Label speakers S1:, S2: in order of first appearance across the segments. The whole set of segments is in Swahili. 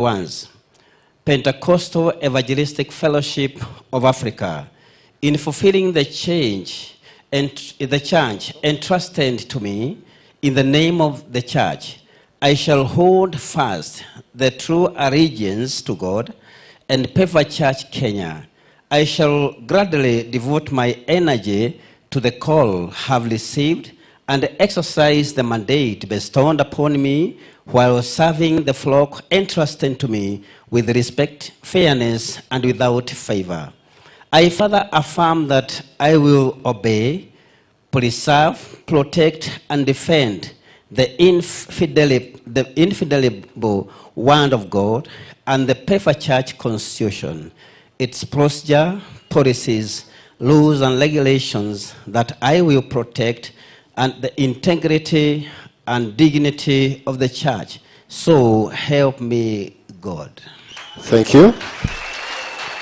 S1: Ones, Pentecostal Evangelistic Fellowship of Africa, in fulfilling the change and the charge entrusted to me in the name of the church, I shall hold fast the true allegiance to God and PEFA Church Kenya. I shall gladly devote my energy to the call have received and exercise the mandate bestowed upon me while serving the flock entrusted to me with respect, fairness, and without favor. I further affirm that I will obey, preserve, protect, and defend the infidelible Word of God and the PEFA Church Constitution, its procedure, policies, laws, and regulations, that I will protect and the integrity and dignity of the church. So help me God.
S2: Thank you.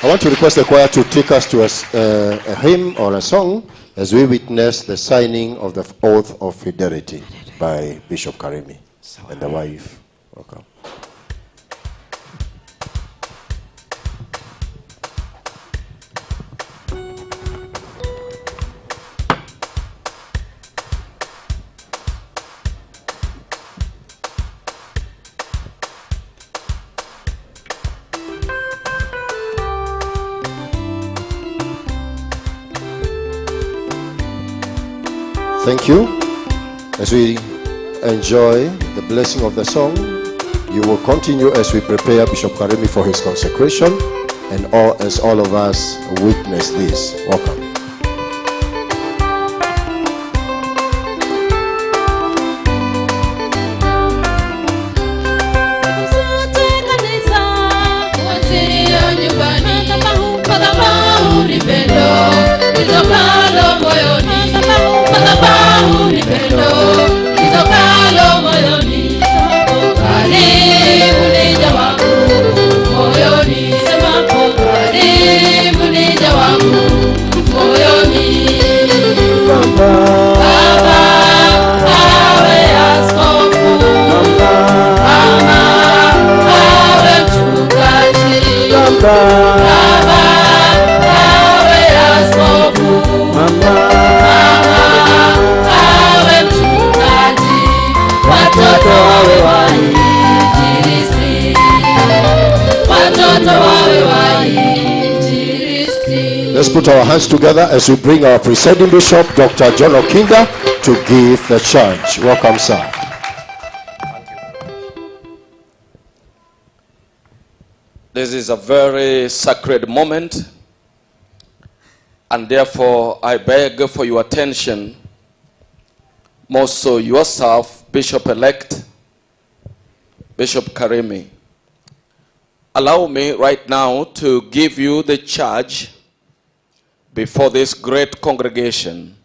S2: I want to request the choir to take us to a hymn or a song as we witness the signing of the oath of fidelity by Bishop Karimi and the wife. Welcome. Thank you. As we enjoy the blessing of the song, you will continue as we prepare Bishop Karimi for his consecration, and as all of us witness this. Welcome. Let's put our hands together as we bring our presiding bishop, Dr. John Okinda, to give the charge. Welcome, sir.
S3: This is a very sacred moment, and therefore I beg for your attention, more so yourself, Bishop-elect, Bishop Karimi. Allow me right now to give you the charge before this great congregation.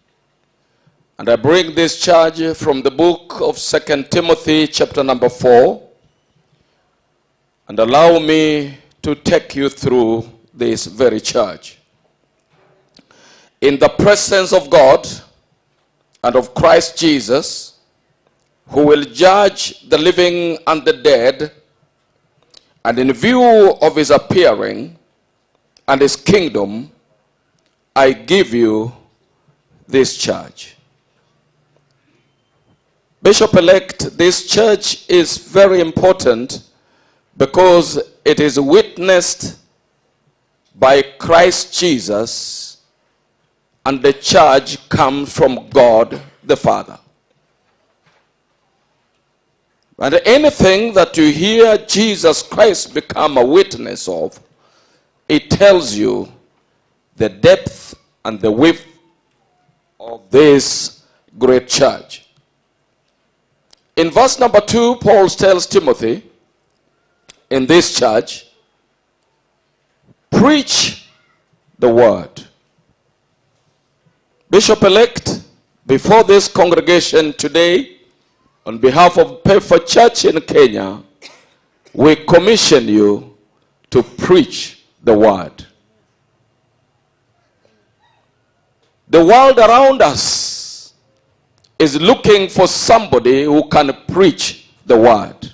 S3: And I bring this charge from the book of 2 Timothy, chapter number 4. And allow me to take you through this very charge. In the presence of God and of Christ Jesus, who will judge the living and the dead, and in view of his appearing and his kingdom, I give you this charge. Bishop-elect, this church is very important because it is witnessed by Christ Jesus, and the charge comes from God the Father. And anything that you hear Jesus Christ become a witness of, it tells you the depth and the width of this great church. In verse number 2, Paul tells Timothy, in this church, preach the word. Bishop-elect, before this congregation today, on behalf of PEFA Church in Kenya, we commission you to preach the word. The world around us is looking for somebody who can preach the word.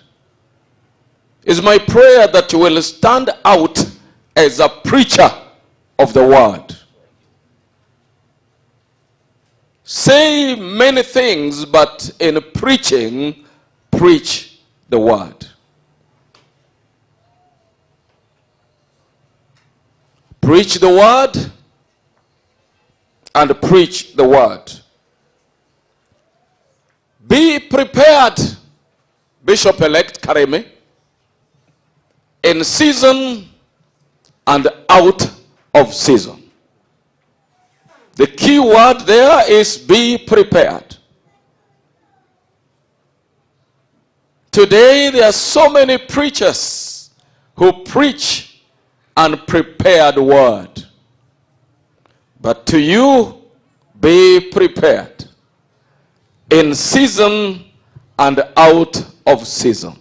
S3: It's my prayer that you will stand out as a preacher of the word. Say many things, but in preaching, preach the word. Preach the word and preach the word. Be prepared, Bishop elect Karimi, in season and out of season. The key word there is be prepared. Today there are so many preachers who preach unprepared word. But to you, be prepared in season and out of season.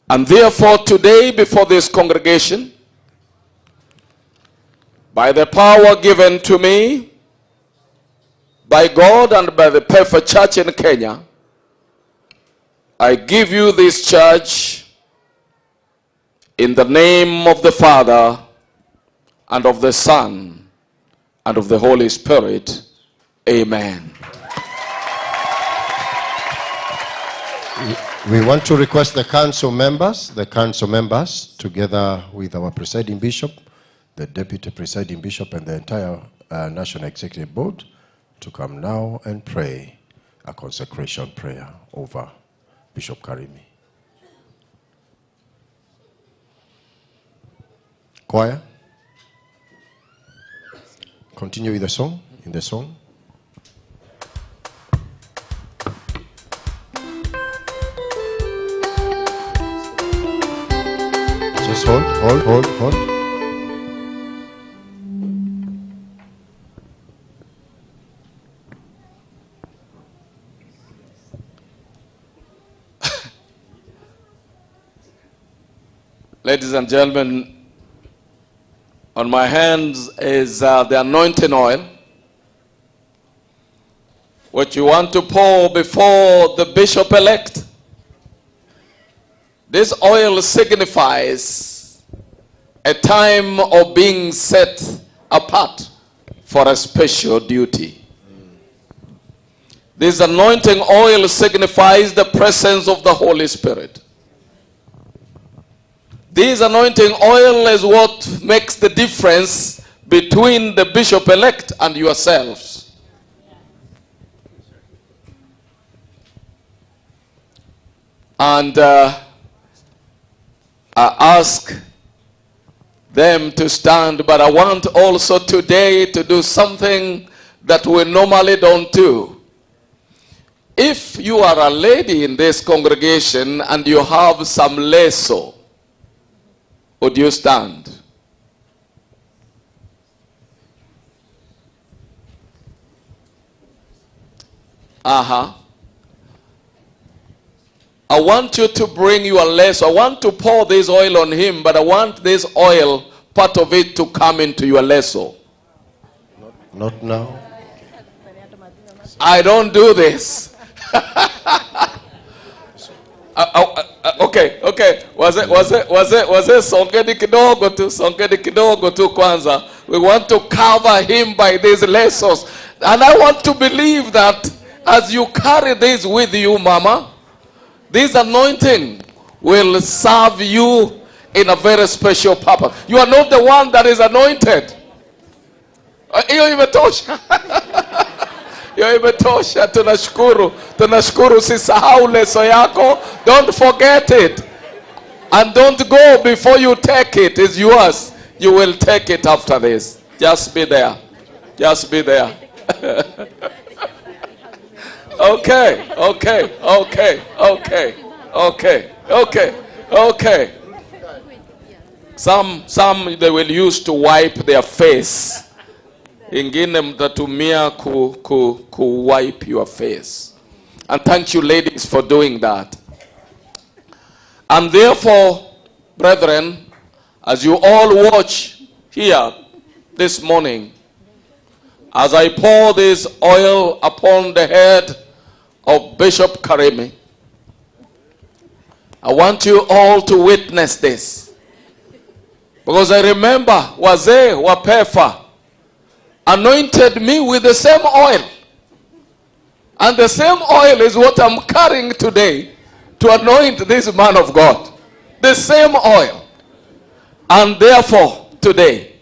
S3: And therefore, today, before this congregation, by the power given to me by God and by the Pefa Church in Kenya, I give you this charge in the name of the Father and of the Son and of the Holy Spirit. Amen.
S2: We want to request the council members, together with our presiding bishop, the deputy presiding bishop, and the entire National Executive Board to come now and pray a consecration prayer over Bishop Karimi. Choir, continue with the song, in the song. Just hold, hold, hold, hold.
S3: Ladies and gentlemen, on my hands is the anointing oil, which you want to pour before the bishop elect. This oil signifies a time of being set apart for a special duty. This anointing oil signifies the presence of the Holy Spirit. This anointing oil is what makes the difference between the bishop elect and yourselves. And I ask them to stand, but I want also today to do something that we normally don't do. If you are a lady in this congregation and you have some leso, would you stand? Uh-huh. I want you to bring your leso. I want to pour this oil on him, but I want this oil, part of it, to come into your leso.
S2: Not now.
S3: I don't do this. Okay, okay. Wazee, songeni kidogo tu, songeni kidogo tu kwanza. We want to cover him by these lesos. And I want to believe that as you carry this with you, mama, this anointing will serve you in a very special purpose. You are not the one that is anointed. Hiyo imetosha. Hiyo imetosha. Tunashukuru. Tunashukuru. Usisahau leso yako. Don't forget it. And don't go before you take it. It's yours. You will take it after this. Just be there. Just be there. Okay. Some they will use to wipe their face. Ingine mtatumia ku wipe your face. And thank you, ladies, for doing that. And therefore, brethren, as you all watch here this morning, as I pour this oil upon the head of Bishop Karimi, I want you all to witness this. Because I remember wazee wa PEFA anointed me with the same oil. And the same oil is what I'm carrying today to anoint this man of God. The same oil. And therefore, today,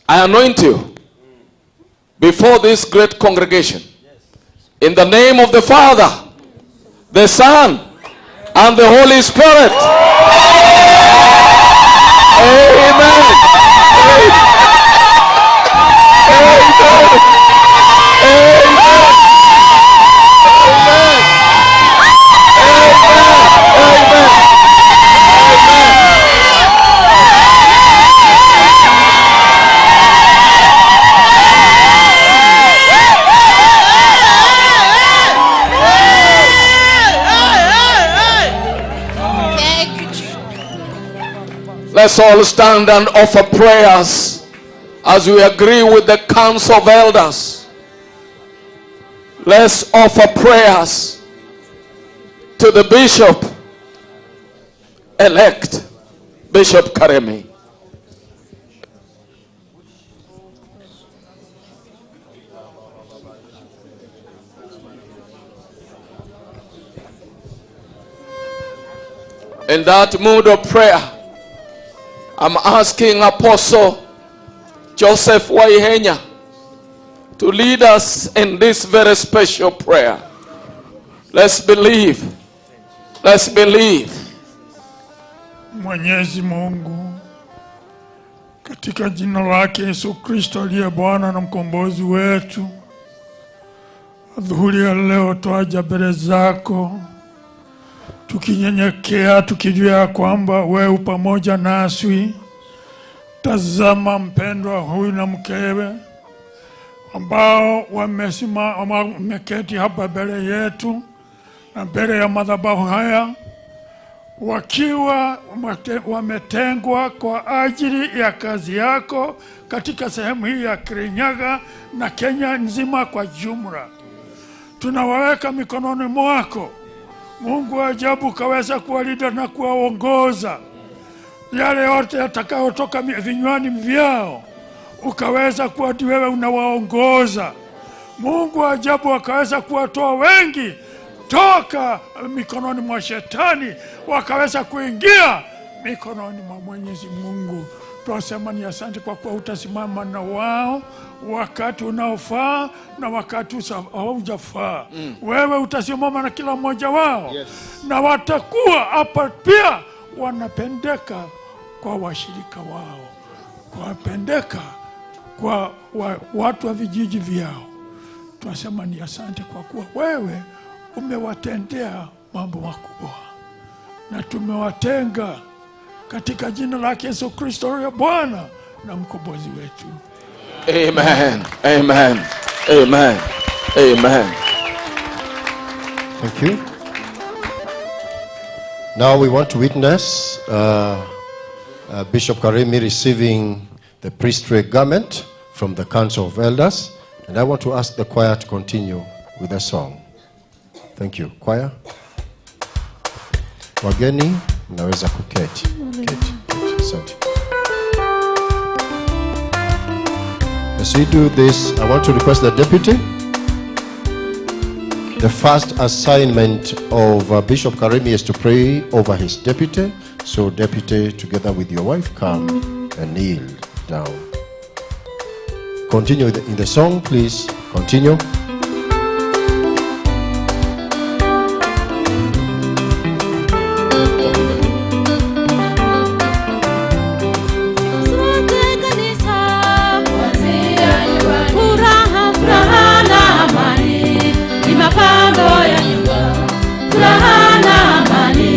S3: I anoint you before this great congregation. In the name of the Father, the Son, and the Holy Spirit. Amen. Amen. Amen. Amen. Amen. Amen.
S4: Thank you, Jesus.
S3: Let's all stand and offer prayers as we agree with the council of elders. Let's offer prayers to the bishop elect, Bishop Karemi. In that mood of prayer, I'm asking Apostle Joseph Waihenya to lead us in this very special prayer. Let's believe. Let's believe.
S5: Mwenyezi Mungu, katika jina lake Yesu Kristo aliye Bwana na mkombozi wetu, adhuhuri ya leo twaja mbele zako tukinyenyekea, tukijua ya kwamba wewe pamoja nasi. Tazama mpendwa huyu na mkewe ambao wameketi hapa mbele yetu na mbele ya madhabahu haya wakiwa wametengwa kwa ajili ya kazi yako katika sehemu hii ya Kirinyaga na Kenya nzima kwa jumla. Tunawaweka mikononi mwako. Mungu wa ajabu, ukaweza kuwalinda na kuwaongoza. Yale yote yatakayotoka vinywani vyao, ukaweza kuwa wewe unawaongoza. Mungu wa ajabu, akaweza kuwatoa wengi toka mikononi mwa shetani, wakaweza kuingia mikononi mwa Mwenyezi Mungu. Twasema ni asante kwa kuwa utasimama na wao wakati unaofaa na wakati haujafaa. Wewe utasimama na kila mmoja wao na watakuwa hapa pia wanapendeka kwa washirika wao, kuwapendeka kwa watu wa vijiji vyao. Twasema ni asante kwa kuwa wewe umewatendea mambo makubwa, na tumewatenga katika jina lake Yesu Kristo ya Bwana na mkombozi wetu.
S3: Amen. Amen. Amen. Amen.
S2: Thank you. Now we want to witness Bishop Karemi receiving the priestly garment from the Council of Elders. And I want to ask the choir to continue with the song. Thank you. Choir. Wageni, mnaweza kuketi. Keti, keti. Asante. As we do this, I want to request the deputy. The first assignment of Bishop Karemi is to pray over his deputy. So, deputy, together with your wife, come and kneel down. Continue in the song, please. Continue.
S4: Sote kanisa, furaha, furaha na amani ni mapambo ya nyumba. Furaha na amani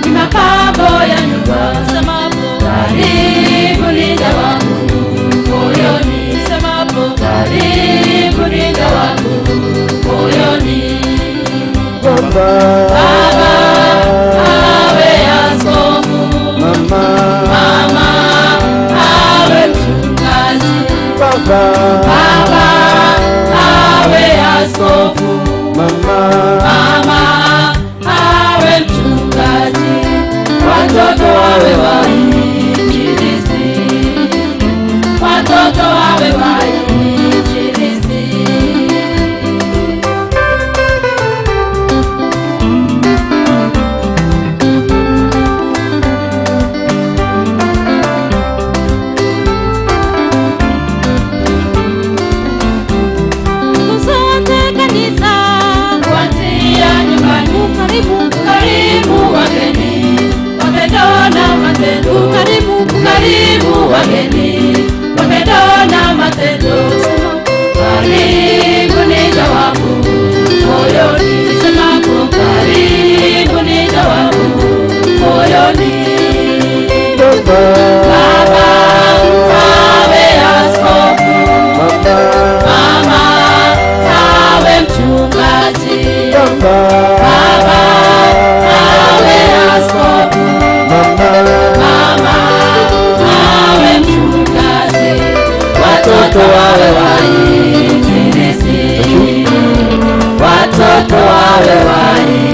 S4: ni mapambo ya nyumba. Semapo karibu linda wangu moyoni, semapo karibu linda wangu moyoni. Baba awe askofu, mama awe mchungaji, baba awe askofu, mama awe Watoto wawe wainjilisti, watoto wawe wainjilisti. Sote kanisa kuanzia nyumbani, karibu karibu wageni, wapendo na matendo, karibu karibu wageni, wapendo na matendo, karibu ni jawabu moyoni, sema karibu ni jawabu moyoni. Baba awe askofu, mama awe mchungaji, baba awe askofu, mama awe mchungaji, watoto wawe wainjilisti, watoto wawe wainjilisti.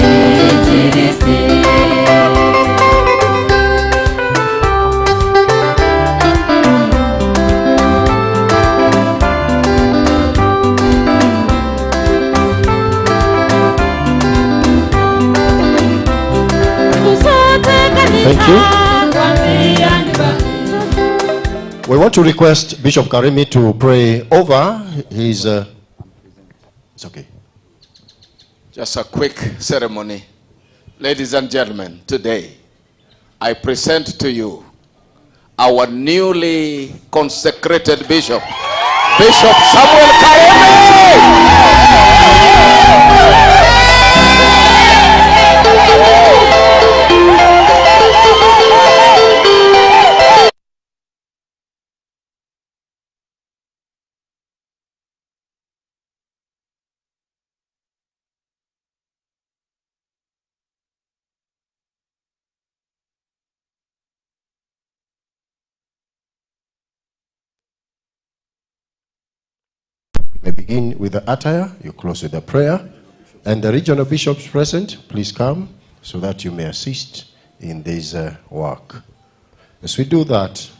S2: Thank you. We want to request Bishop Karimi to pray over his. It's okay.
S3: Just a quick ceremony. Ladies and gentlemen, today I present to you our newly consecrated bishop, Bishop Samuel Karimi.
S2: You may begin with the attire, you close with the prayer. And the regional bishops present, please come so that you may assist in this work. As we do that,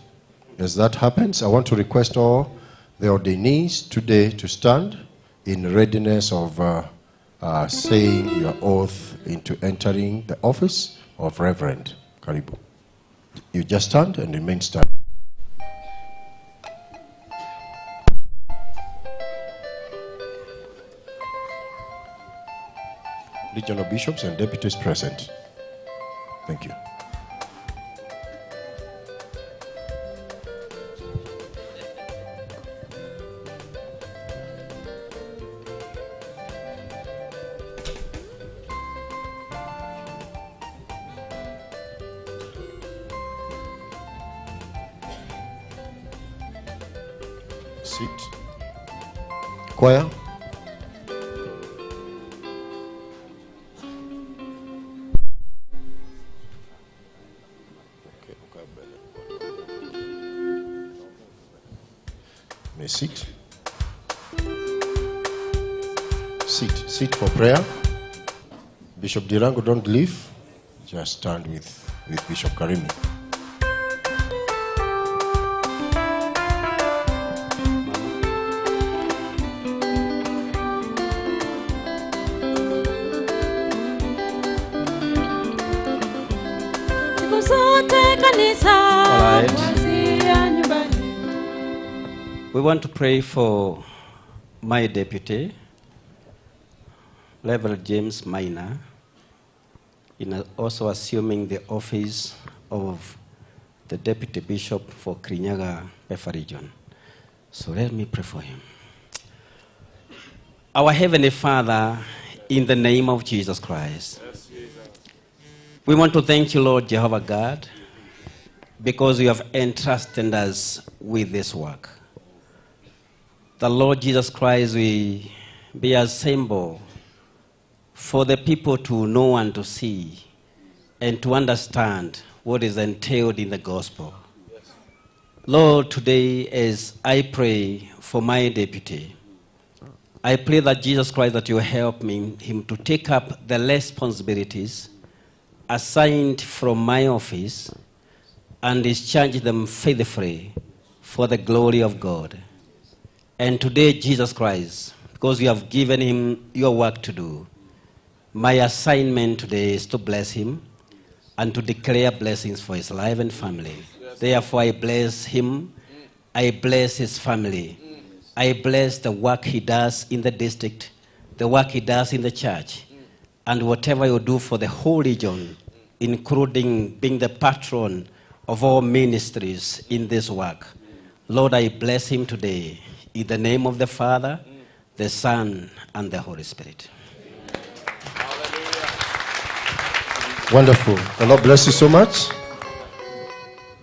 S2: as that happens, I want to request all the ordainees today to stand in readiness of saying your oath into entering the office of Reverend. Karibu. You just stand and remain standing. Regional bishops and deputies present. Thank you. Sit. Choir. May sit. Sit. Sit for prayer. Bishop Dirango, don't leave. Just stand with Bishop Karimi.
S4: Siku zote kanisa
S1: All right.
S4: kuanzia nyumbani.
S1: We want to pray for my deputy, Reverend James Maina, in also assuming the office of the deputy bishop for Kirinyaga PEFA region. So let me pray for him. Our Heavenly Father, in the name of Jesus Christ, we want to thank you, Lord Jehovah God, because you have entrusted us with this work. The Lord Jesus Christ will be a symbol for the people to know and to see and to understand what is entailed in the gospel. Lord, today as I pray for my deputy, I pray that Jesus Christ, that you help me, him to take up the responsibilities assigned from my office and discharge them faithfully for the glory of God. And today, Jesus Christ, because you have given him your work to do, my assignment today is to bless him and to declare blessings for his life and family. Therefore, I bless him. I bless his family. I bless the work he does in the district, the work he does in the church, and whatever you do for the whole region, including being the patron of all ministries in this work. Lord, I bless him today in the name of the Father, the Son, and the Holy Spirit.
S2: Wonderful. The Lord bless you so much.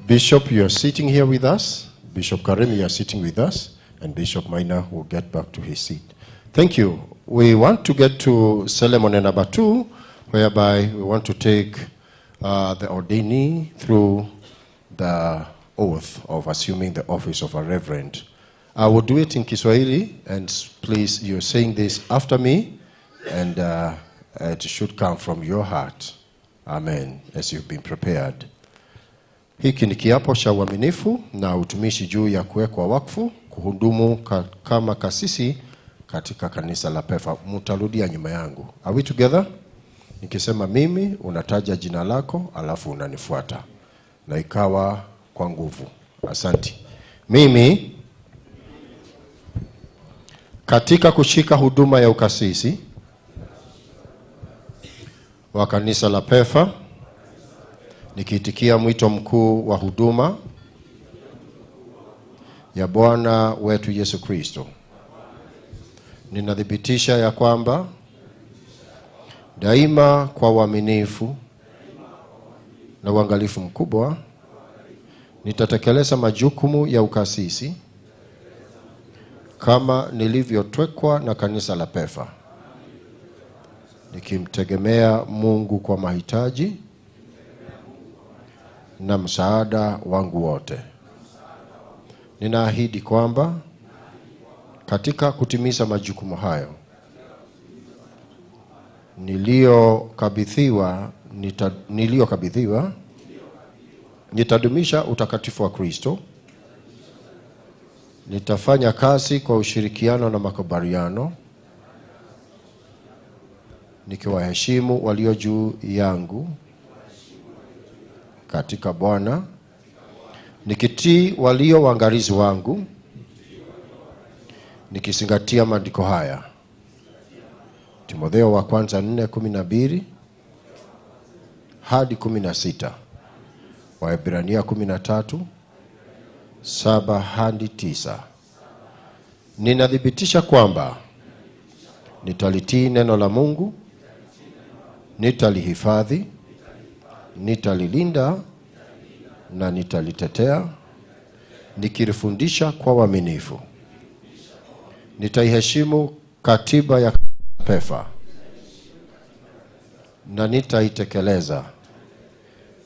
S2: Bishop, you are sitting here with us. Bishop Karemi, you are sitting with us. And Bishop Maina will get back to his seat. Thank you. We want to get to ceremony number 2, whereby we want to take the ordainee through the oath of assuming the office of a reverend. I will do it in Kiswahili, and please, you're saying this after me, and it should come from your heart. Amen, as you've been prepared. Hiki ni kiapo cha uaminifu na utumishi juu ya kuwekwa wakfu kuhudumu kama kasisi katika kanisa la PEFA. Mtarudia nyuma yangu. Are we together? Nikisema mimi, unataja jina lako, alafu unanifuata. Na ikawa kwa nguvu. Asanti. Mimi, katika kushika huduma ya ukasisi wa kanisa la PEFA, nikiitikia mwito mkuu wa huduma ya Bwana wetu Yesu Kristo, ninathibitisha ya kwamba daima kwa uaminifu na uangalifu mkubwa nitatekeleza majukumu ya ukasisi kama nilivyotwekwa na kanisa la PEFA, nikimtegemea Mungu kwa mahitaji na msaada wangu wote. Ninaahidi kwamba katika kutimiza majukumu hayo niliyokabidhiwa, nitadumisha utakatifu wa Kristo, nitafanya kazi kwa ushirikiano na makubaliano, nikiwaheshimu walio juu yangu katika Bwana, nikitii walio waangalizi wangu, nikizingatia maandiko haya. Timotheo wa kwanza 4:12 hadi 16, Waebrania 13:7 hadi 9. Ninathibitisha kwamba nitalitii neno la Mungu, nitalihifadhi, nitalilinda na nitalitetea, nikilifundisha kwa uaminifu. Nitaiheshimu katiba ya PEFA na nitaitekeleza,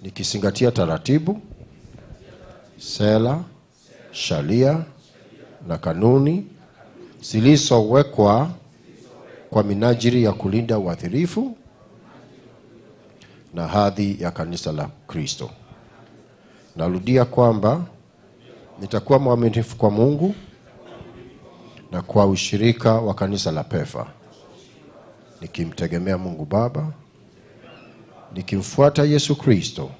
S2: nikizingatia taratibu, sera, sharia na kanuni zilizowekwa kwa minajili ya kulinda uadilifu na hadhi ya kanisa la Kristo. Narudia kwamba nitakuwa mwaminifu kwa Mungu na kwa ushirika wa kanisa la PEFA, nikimtegemea Mungu Baba, nikimfuata Yesu Kristo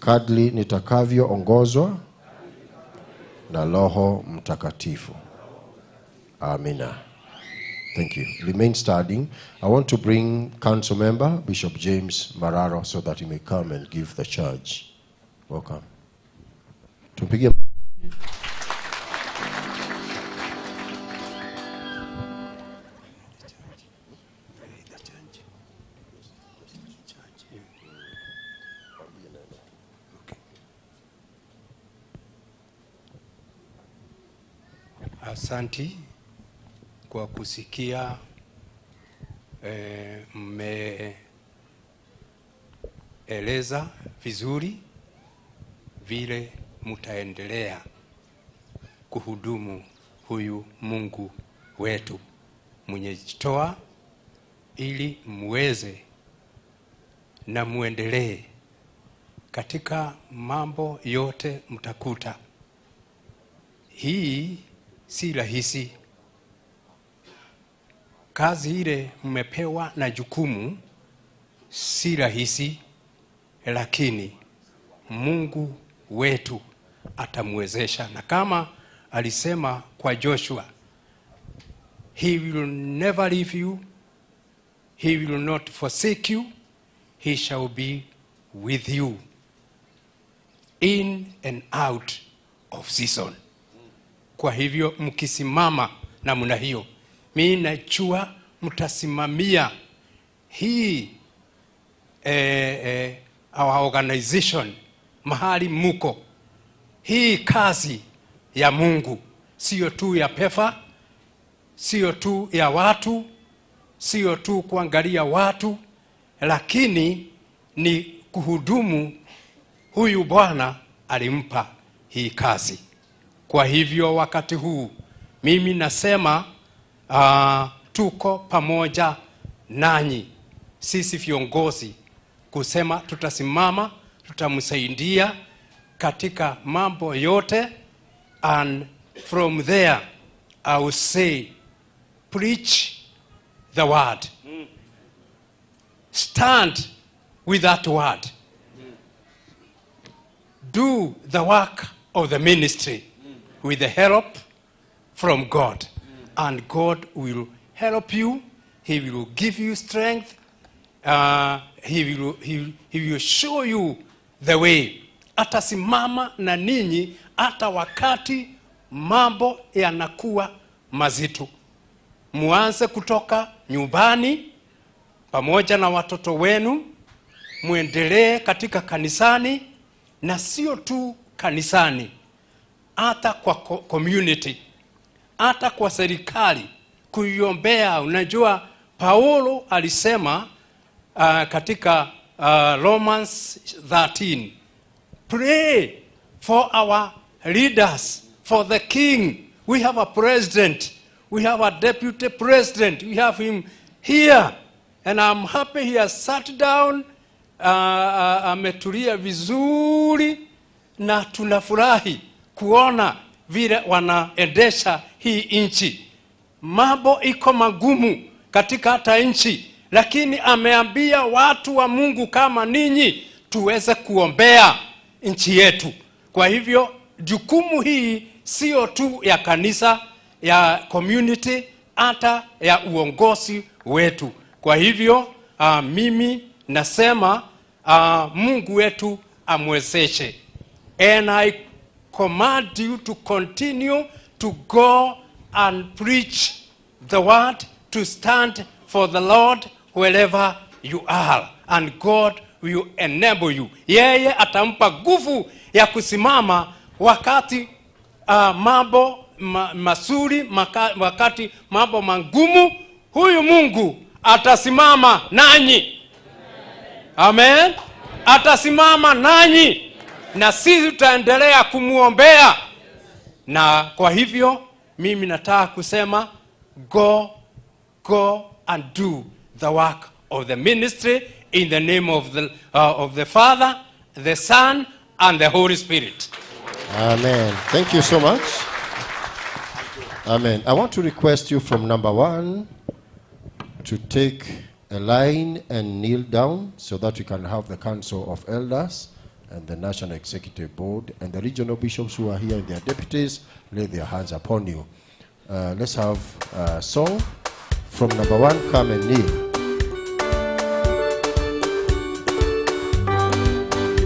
S2: kadri nitakavyoongozwa na Roho Mtakatifu. Amina. Thank you. Remain standing. I want to bring Council Member Bishop James Mararo so that he may come and give the charge. Welcome. Tumpigie.
S6: Asanti kwa kusikia, mmeeleza vizuri vile mtaendelea kuhudumu huyu Mungu wetu mwenyejitoa ili muweze Na muendelee katika mambo yote mtakuta. Hii si rahisi. Kazi ile mmepewa na jukumu si rahisi, lakini Mungu wetu atamwezesha. Na kama alisema kwa Joshua, "He will never leave you, he will not forsake you, he shall be with you in and out of season." Kwa hivyo mkisimama namna hiyo, mi najua mtasimamia hii our organization mahali muko. Hii kazi ya Mungu sio tu ya PEFA, sio tu ya watu, sio tu kuangalia watu, lakini ni kuhudumu. Huyu Bwana alimpa hii kazi. Kwa hivyo wakati huu mimi nasema tuko pamoja nanyi sisi viongozi kusema tutasimama, tutamsaidia katika mambo yote, and from there I will say, preach the word, stand with that word, do the work of the ministry with the help from God, and God will help you. He will give you strength. He will show you the way. Atasimama na ninyi hata wakati mambo yanakuwa mazito. Muanze kutoka nyumbani pamoja na watoto wenu, muendelee katika kanisani, na sio tu kanisani, hata kwa community, hata kwa serikali kuiombea. Unajua Paulo alisema katika Romans 13, "Pray for our leaders, for the king." We have a president, we have a deputy president, we have him here, and I'm happy he has sat down, ametulia vizuri na tunafurahi kuona vile wanaendesha hii nchi. Mambo iko magumu katika hata nchi, lakini ameambia watu wa Mungu kama ninyi tuweze kuombea nchi yetu. Kwa hivyo jukumu hii sio tu ya kanisa, ya community, hata ya uongozi wetu. Kwa hivyo mimi nasema Mungu wetu amwezeshe. And I command you to continue to go and preach the word, to stand for the Lord wherever you are, and God will enable you. Yeye atampa nguvu ya kusimama wakati mambo mazuri, wakati mambo magumu, huyu Mungu atasimama nanyi. Amen. Atasimama nanyi na sisi tutaendelea kumwombea. Na kwa hivyo mimi nataka kusema, go, go and do the work of the ministry in the name of the Father, the Son and the Holy Spirit.
S2: Amen. Thank you so much. Amen. I want to request you from number one to take a line and kneel down so that we can have the Council of Elders and the National Executive Board and the regional bishops who are here and their deputies lay their hands upon you. Let's have a song from number one. Come and kneel.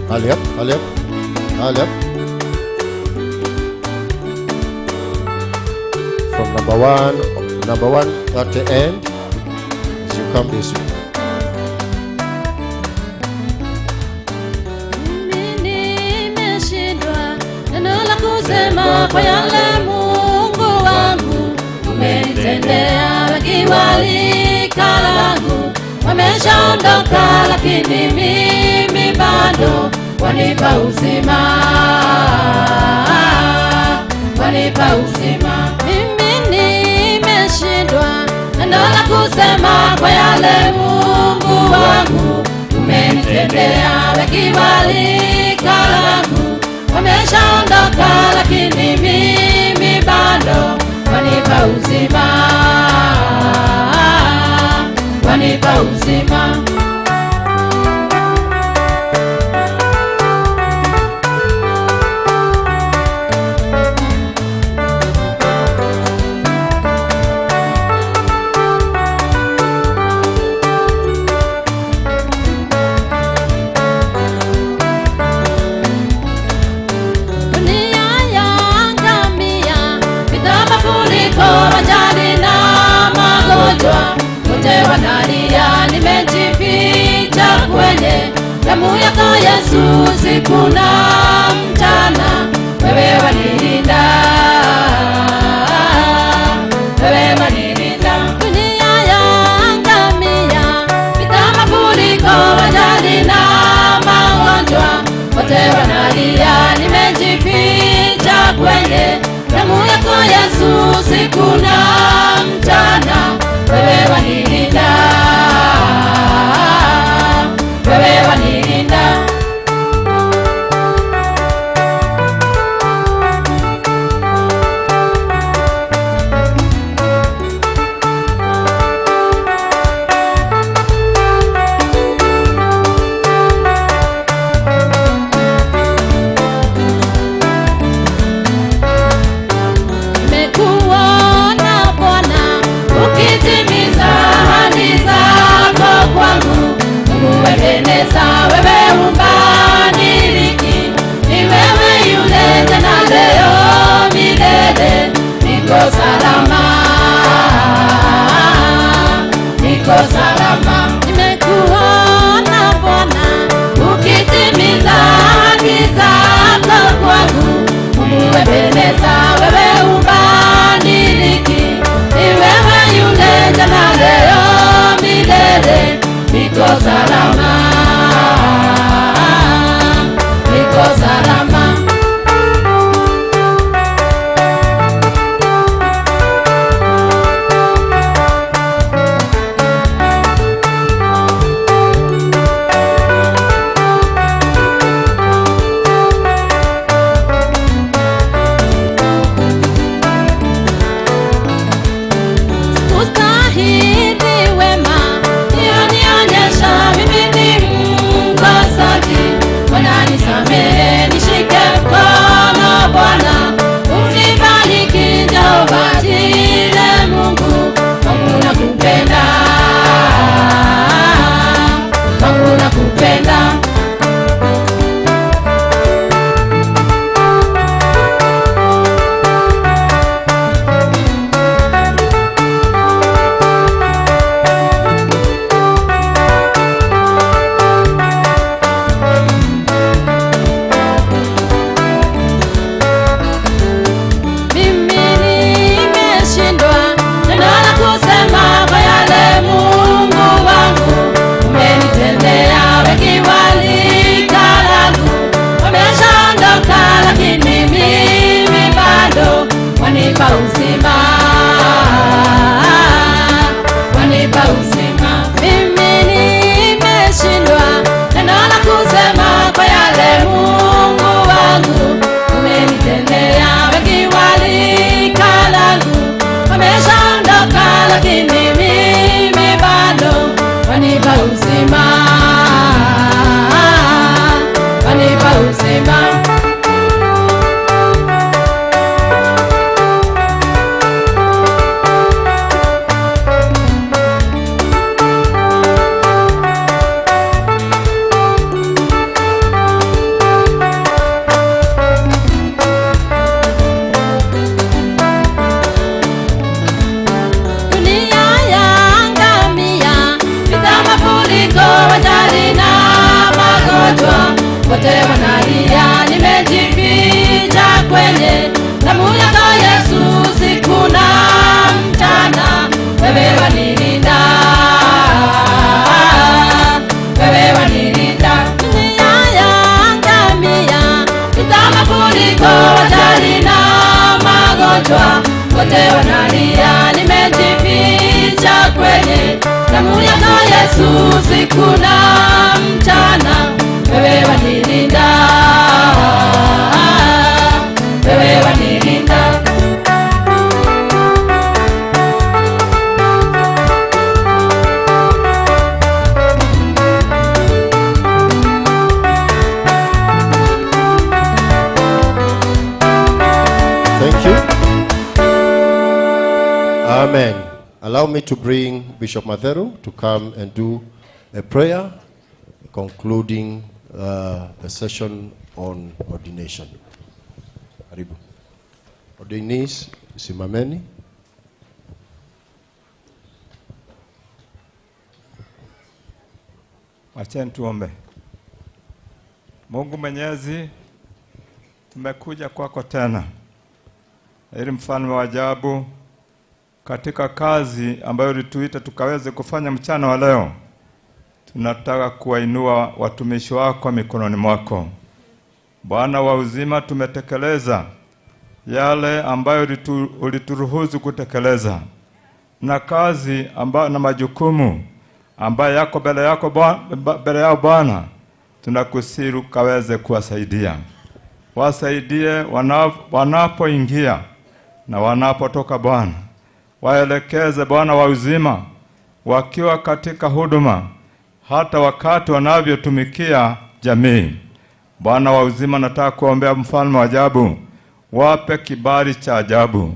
S2: Hurry up, hurry up, hurry up. From number one at the end, as you come this way.
S4: Mimi nimeshindwa neno la kusema kwa yale Mungu wangu umenitendea. Wengi wa rika langu wameshaondoka, lakini mimi bado wanipa uzima, wanipa uzima. Mimi nimeshindwa neno la kusema kwa yale Mungu wangu umenitendea. Umenitendea wengi walika langu wameshaondoka, lakini mimi bado wanipa uzima, wanipa uzima. Dunia yaangamia, vita, mafuriko, ajali na magonjwa, wote wanalia, nimejificha kwenye damu yako Yesu, usiku na mchana, wewe wanilinda, wewe wanilinda. Dunia yaangamia, vita, mafuriko, ajali na magonjwa, wote wanalia, nimejificha kwenye damu yako Yesu, usiku na mchana, wewe wanilinda, wewe wanilinda. Nimekuona Bwana ukitimiza ahadi zako kwangu. Mungu Ebeneza, wewe hubadiliki, ni wewe yule jana, leo, milele. Niko salama, niko salama. Nimekuona Bwana ukitimiza ahadi zako kwangu. Mungu Ebeneza, wewe hubadiliki, ni wewe yule jana, leo, milele. Niko salama, niko salama. Kustahili wema ulionionyesha, mimi ni mkosaji. Bwana nisamehe, nishike mkono Bwana, unibariki Jehova Jire, Mungu wangu nakupenda, wangu nakupenda. Mimi nimeshindwa neno la kusema kwa yale Mungu wangu umenitendea. Wengi walika langu wameshaondoka, lakini mimi bado wanipa uzima, wanipa uzima. Mimi nimeshindwa neno la kusema kwa yale Mungu wangu umenitendea. Wengi walika langu wameshaondoka, lakini mimi bado wanipa uzima, wanipa uzima. Dunia yaangamia, vita, mafuriko, ajali na magonjwa, wote wanalia, nimejificha kwenye damu yako Yesu, usiku na mchana, wewe wanilinda, wewe wanilinda. Dunia yaangamia, vita, mafuriko, ajali na magonjwa, wote wanalia, nimejificha kwenye damu yako Yesu, usiku na mchana.
S2: Amen. Allow me to bring Bishop Matheru to come and do a prayer concluding the session on ordination. Karibu. Ordainees, simameni.
S7: Wacheni tuombe. Mungu Mwenyezi, tumekuja kwako tena ili mfalme wa ajabu, katika kazi ambayo ulituita tukaweze kufanya mchana wa leo, tunataka kuwainua watumishi wako mikononi mwako. Bwana wa uzima, tumetekeleza yale ambayo ulituruhusu kutekeleza, na kazi ambayo na majukumu ambayo yako mbele yako mbele yao Bwana, tunakusihi ukaweze kuwasaidia. Wasaidie wanapoingia na wanapotoka Bwana. Waelekeze Bwana wa uzima wakiwa katika huduma, hata wakati wanavyotumikia jamii. Bwana wa uzima, nataka kuombea mfalme wa ajabu, wape kibali cha ajabu,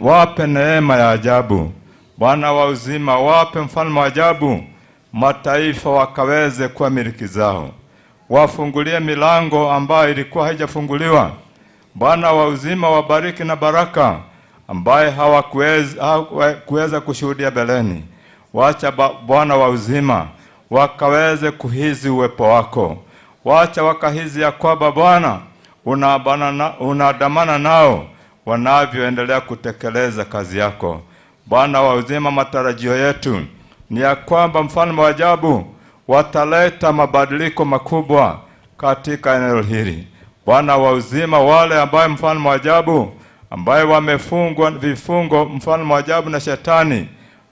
S7: wape neema ya ajabu. Bwana wa uzima, wape mfalme wa ajabu, mataifa wakaweze kuwa miliki zao. Wafungulie milango ambayo ilikuwa haijafunguliwa. Bwana wa uzima, wabariki na baraka ambaye hawakuweza kushuhudia beleni. Wacha Bwana wa uzima wakaweze kuhizi uwepo wako. Wacha wakahizi ya kwamba Bwana unaandamana nao wanavyoendelea kutekeleza kazi yako. Bwana wa uzima, matarajio yetu ni ya kwamba mfalme wa ajabu wataleta mabadiliko makubwa katika eneo hili. Bwana wa uzima, wale ambaye mfalme wa ajabu ambaye wamefungwa vifungo mfalme wa ajabu na shetani,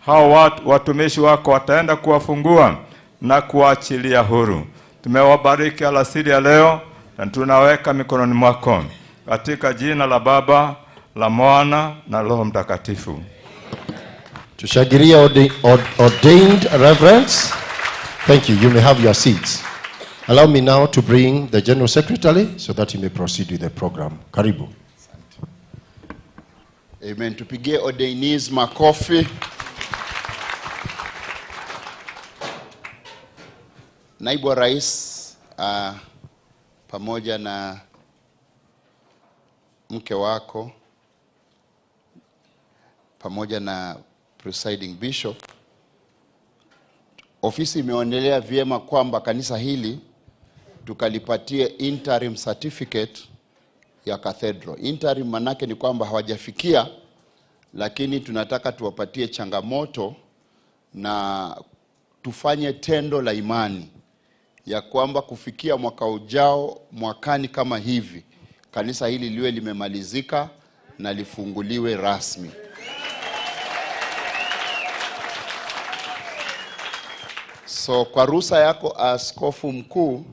S7: hao watumishi wako wataenda kuwafungua na kuwaachilia huru. Tumewabariki alasiri ya leo na tunaweka mikononi mwako katika jina la Baba, la Mwana na Roho Mtakatifu.
S2: Tushangilie ordained reverends. Thank you. You may have your seats. Allow me now to bring the General Secretary so that he may proceed with the program. Karibu.
S8: Amen. Tupigie ordainees makofi. Naibu wa Rais pamoja na mke wako pamoja na presiding bishop, ofisi imeonelea vyema kwamba kanisa hili tukalipatie interim certificate ya cathedral. Interim manake ni kwamba hawajafikia, lakini tunataka tuwapatie changamoto na tufanye tendo la imani ya kwamba kufikia mwaka ujao, mwakani kama hivi, kanisa hili liwe limemalizika na lifunguliwe rasmi. So kwa ruhusa yako Askofu Mkuu,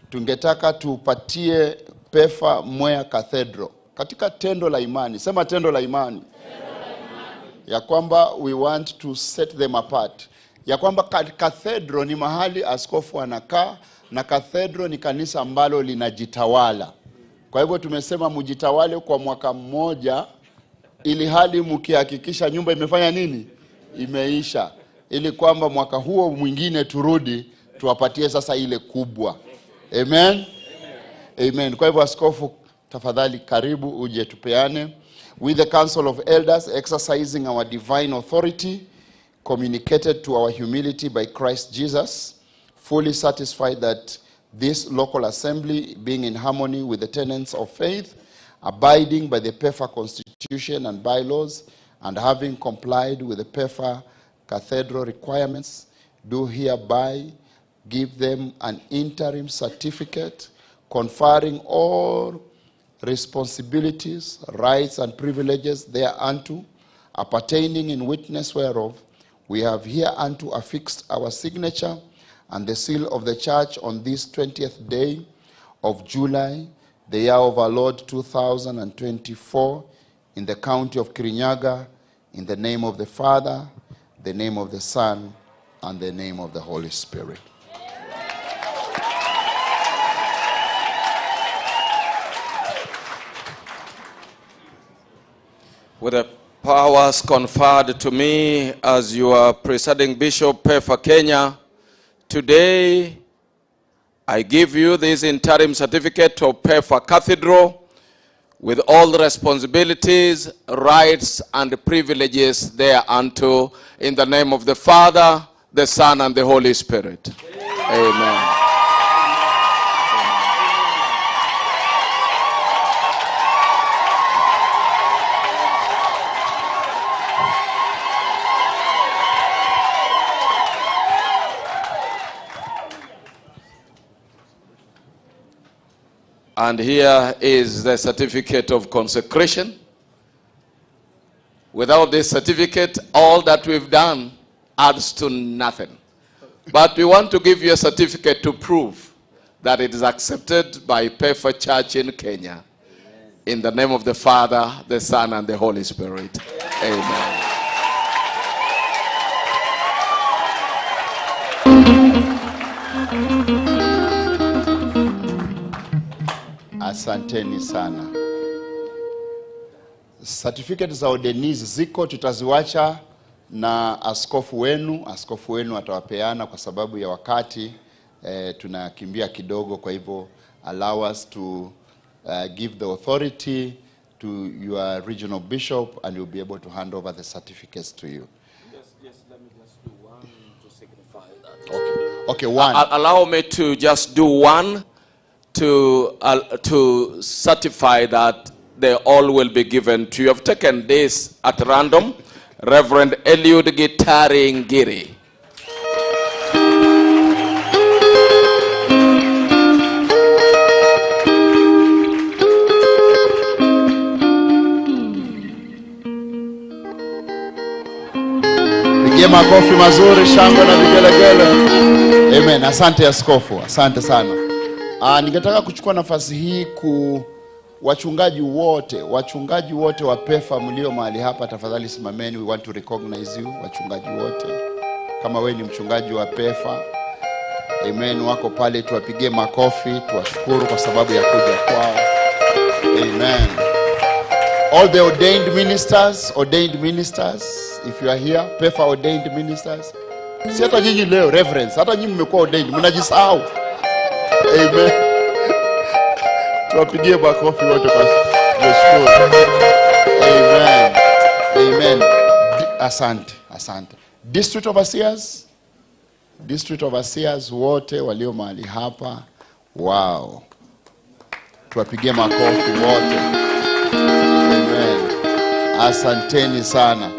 S8: tungetaka tupatie Pefa Mwea Cathedral katika tendo la imani. Sema tendo la imani. Ya kwamba we want to set them apart. Ya kwamba cathedral ni mahali askofu anakaa, na cathedral ni kanisa ambalo linajitawala. Kwa hivyo tumesema mjitawale kwa mwaka mmoja, ili hali mkihakikisha nyumba imefanya nini? Imeisha. Ili kwamba mwaka huo mwingine turudi tuwapatie sasa ile kubwa. Amen. Amen. Kwa hivyo askofu, tafadhali karibu uje tupeane. With the Council of Elders exercising our divine authority communicated to our humility by Christ Jesus, fully satisfied that this local assembly, being in harmony with the tenets of faith, abiding by the PEFA Constitution and bylaws, and having complied with the PEFA Cathedral requirements, do hereby give them an interim certificate conferring all responsibilities, rights, and privileges thereunto, appertaining in witness whereof we have hereunto affixed our signature and the seal of the church on this 20th day of July, the year of our Lord 2024, in the county of Kirinyaga, in the name of the Father, the name of the Son, and the name of the Holy Spirit.
S3: With the powers conferred to me as your presiding bishop, PEFA Kenya, today I give you this interim certificate of PEFA Cathedral with all the responsibilities, rights, and privileges thereunto, in the name of the Father, the Son, and the Holy Spirit. Amen. And here is the certificate of consecration. Without this certificate, all that we've done adds to nothing. But we want to give you a certificate to prove that it is accepted by PEFA Church in Kenya. In the name of the Father, the Son, and the Holy Spirit. Amen.
S8: Asanteni sana. Certificate za ordainees ziko, tutaziwacha na askofu wenu. Askofu wenu atawapeana kwa sababu ya wakati, tunakimbia kidogo. Kwa hivyo allow us to give the authority to your regional bishop and you'll be able to hand over the certificates to you.
S3: Yes, let me just do one to signify that.
S8: Okay, okay, one.
S3: Allow me to just do one to certify that they all will be given to you. I've taken this at random. Reverend Eliud Gitari Ngiri.
S8: Pigie makofi mazuri, shangwe na vigelegele. Amen. Asante askofu, asante sana. Ningetaka kuchukua nafasi hii ku wachungaji wote wa PEFA mlio mahali hapa, tafadhali simameni. We want to recognize you, wachungaji wote. Kama we ni mchungaji wa PEFA, amen, wako pale, tuwapigie makofi, tuwashukuru kwa sababu ya kuja kwao. Amen. All the ordained ministers, if you are here, PEFA ordained ministers. Si hata nyinyi leo, reverends, hata nyinyi mmekuwa ordained, mnajisahau. Amen. Tuwapigie makofi wote kwa kushukuru. Amen. Amen. Asante, asante. District overseers wote walio mahali hapa. Wow. Tuwapigie makofi wote. Amen. Asanteni sana.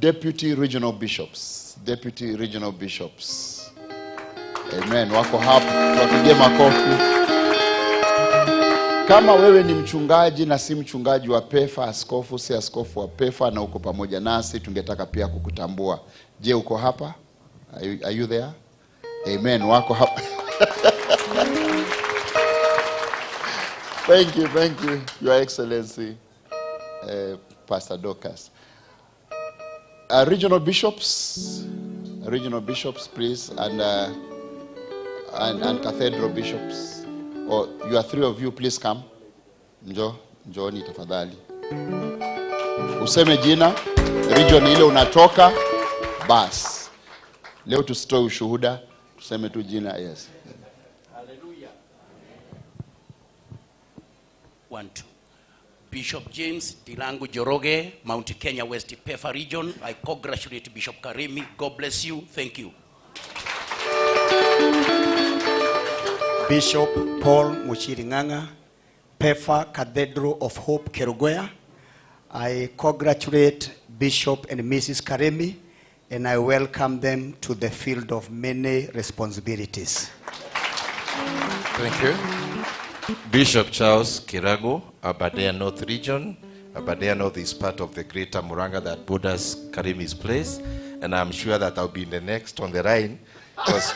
S8: Deputy regional bishops. Amen. Wako hapa. Tuwapigie makofi. Kama wewe ni mchungaji na si mchungaji wa PEFA, askofu si askofu wa PEFA na uko pamoja nasi, tungetaka pia kukutambua. Je, uko hapa? Are you there? Amen. Wako hapa. Thank you, thank you, Your Excellency, Pastor Dorcas. Regional bishops, please, and cathedral bishops. Or you are three of you, please come. Njooni tafadhali. Useme jina, region ile unatoka, bas. Leo tusitoe ushuhuda, tuseme tu jina, yes.
S9: Hallelujah. 1, 2. Bishop James Dilangu Joroge, Mount Kenya West PEFA region. I congratulate Bishop Karimi. God bless you. Thank you.
S10: Bishop Paul Muchiringanga, PEFA Cathedral of Hope, Kerugoya. I congratulate Bishop and Mrs. Karimi, and I welcome them to the field of many responsibilities.
S11: Thank you. Bishop Charles Kirago, Aberdare North Region. Aberdare North is part of the greater Muranga that borders Karimi's place, and I'm sure that I'll be in the next on the line. Because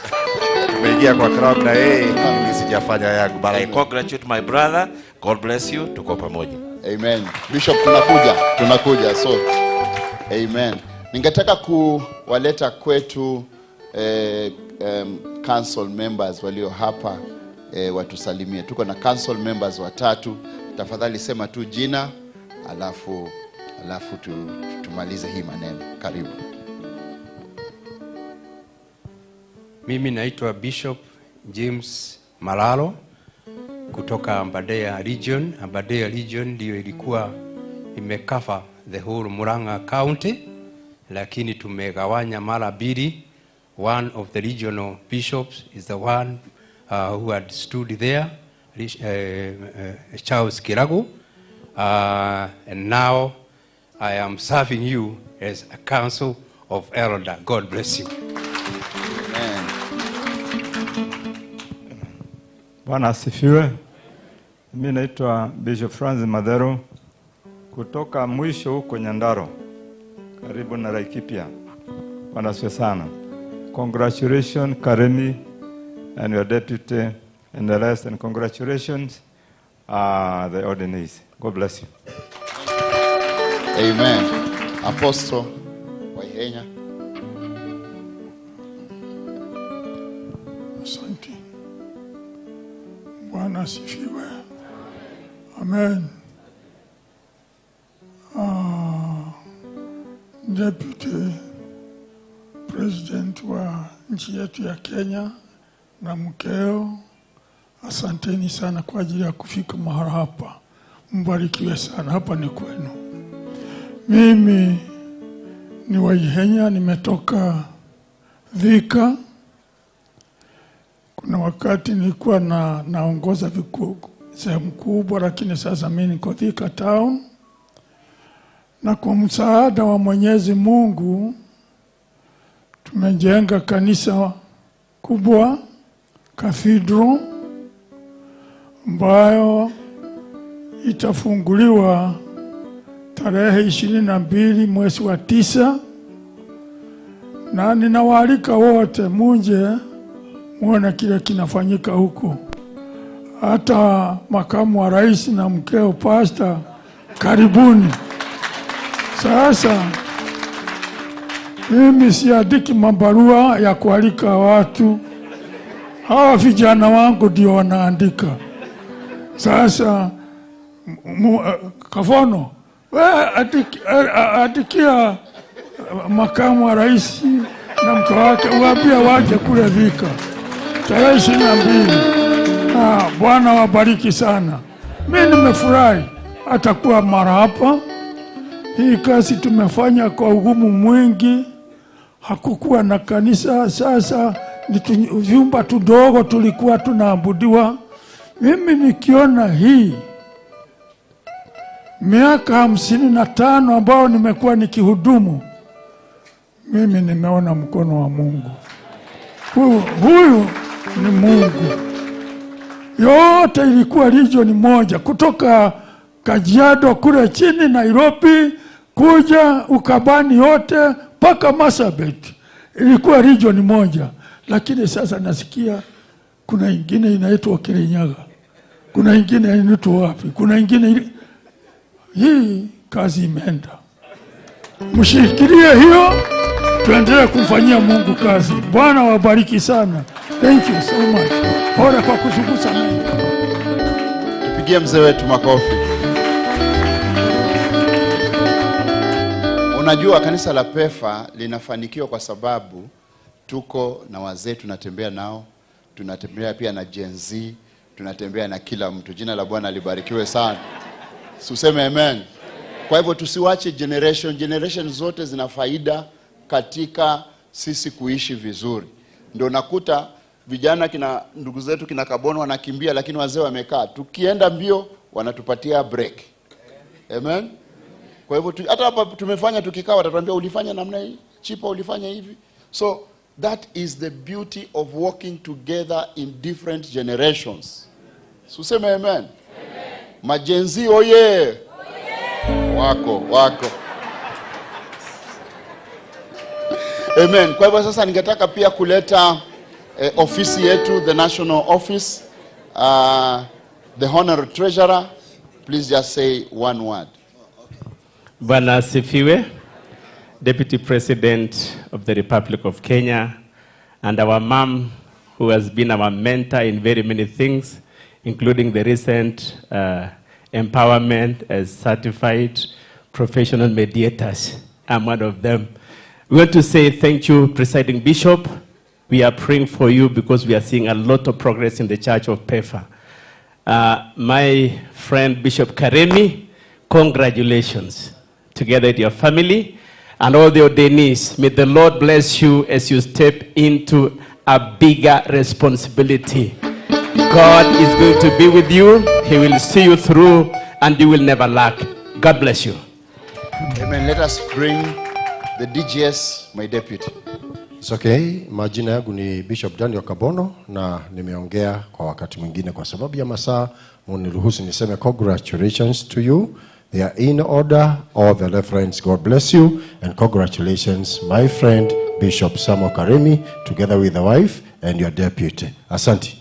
S11: tumeingia kwa crowd na yeye, mimi sijafanya yangu. But I congratulate my brother. God bless you. Tuko pamoja.
S8: Amen. Bishop, tunakuja. So, amen. Ningetaka kuwaleta kwetu council members walio hapa, watusalimie. Tuko na council members watatu. Tafadhali sema tu jina, alafu tumalize hii maneno. Karibu.
S6: Mimi naitwa Bishop James Malalo kutoka Aberdare Region. Aberdare Region ndio ilikuwa imecover the whole Murang'a County, lakini tumegawanya mara mbili. One of the regional bishops is the one who had stood there, Charles Kiragu. And now I am serving you as a council of elder. God bless you.
S8: Amen.
S7: Bwana asifiwe. Mimi naitwa Bishop Francis Madero kutoka mwisho huko Nyandarua, karibu na Laikipia. Bwana asifiwe sana. Congratulations Karemi and your deputy and the rest, and congratulations the ordinees. God bless you.
S8: Amen. Apostle Waihenya.
S5: Asante. Bwana asifiwe. Amen. Deputy President wa nchi yetu ya Kenya na mkeo, asanteni sana kwa ajili ya kufika mahali hapa. Mbarikiwe sana, hapa ni kwenu. Mimi ni Waihenya, nimetoka Thika. Kuna wakati nilikuwa naongoza sehemu kubwa, lakini sasa mimi niko Thika town. Na kwa msaada wa Mwenyezi Mungu tumejenga kanisa kubwa, cathedral, ambayo itafunguliwa tarehe 22 mwezi wa 9, na ninawaalika wote muje muone kile kinafanyika huko. Hata makamu wa rais na mkeo pastor, karibuni. Sasa mimi siandiki mabarua ya kualika watu, hawa vijana wangu ndio wanaandika. Sasa Kafono, wewe adikia makamu wa rais na mke wake, waambie waje kule Thika tarehe 22. Bwana wabariki sana. Mimi nimefurahi atakuwa mara hapa. Hii kazi tumefanya kwa ugumu mwingi, hakukuwa na kanisa. Sasa ni vyumba tudogo tulikuwa tunaabudiwa. Mimi nikiona hii miaka 55 ambao nimekuwa nikihudumu, mimi nimeona mkono wa Mungu. Huyu ni Mungu. Yote ilikuwa region moja, kutoka Kajiado kule chini Nairobi kuja Ukabani yote mpaka Marsabit ilikuwa region moja. Lakini sasa nasikia kuna ingine inaitwa Kirinyaga, kuna ingine inaitwa wapi, kuna ingine. Hii kazi imeenda. Mshikilie hiyo, tuendelee kumfanyia Mungu kazi. Bwana wabariki sana. Thank you so much. Pole kwa kuzungumza mengi.
S8: Tupigie mzee wetu makofi. Unajua kanisa la PEFA linafanikiwa kwa sababu tuko na wazee tunatembea nao, tunatembea pia na Gen Z, tunatembea na kila mtu. Jina la Bwana libarikiwe sana. Useme amen. Kwa hivyo tusiwache generation, generation zote zina faida katika sisi kuishi vizuri. Ndio nakuta vijana kina ndugu zetu kina Kabono wanakimbia, lakini wazee wamekaa. Tukienda mbio wanatupatia break. Amen. Kwa hivyo hata hapa tumefanya tukikaa watatuambia ulifanya namna hii, Chipa ulifanya hivi. So that is the beauty of working together in different generations. Useme amen. Amen. Majenzi oye. Wako, wako. Amen. Kwa hivyo sasa ningetaka pia kuleta ofisi yetu, the national office, the honorary treasurer, please just say one word.
S12: Bwana asifiwe. Deputy President of the Republic of Kenya, and our mom, who has been our mentor in very many things, including the recent empowerment as certified professional mediators. I'm one of them. We want to say thank you, Presiding Bishop. We are praying for you because we are seeing a lot of progress in the Church of PEFA. My friend Bishop Karemi, congratulations, together with your family and all the ordainees. May the Lord bless you as you step into a bigger responsibility. God is going to be with you. He will see you through and you will never lack. God bless you.
S8: Amen. Let us bring the DGS, my deputy.
S2: It's okay. Majina yangu ni Bishop Daniel Kabono na nimeongea kwa wakati mwingine kwa sababu ya masaa, muniruhusu niseme congratulations to you. They are in order, all the reverends. God bless you and congratulations my friend Bishop Samuel Karemi together with the wife and your deputy. Asante.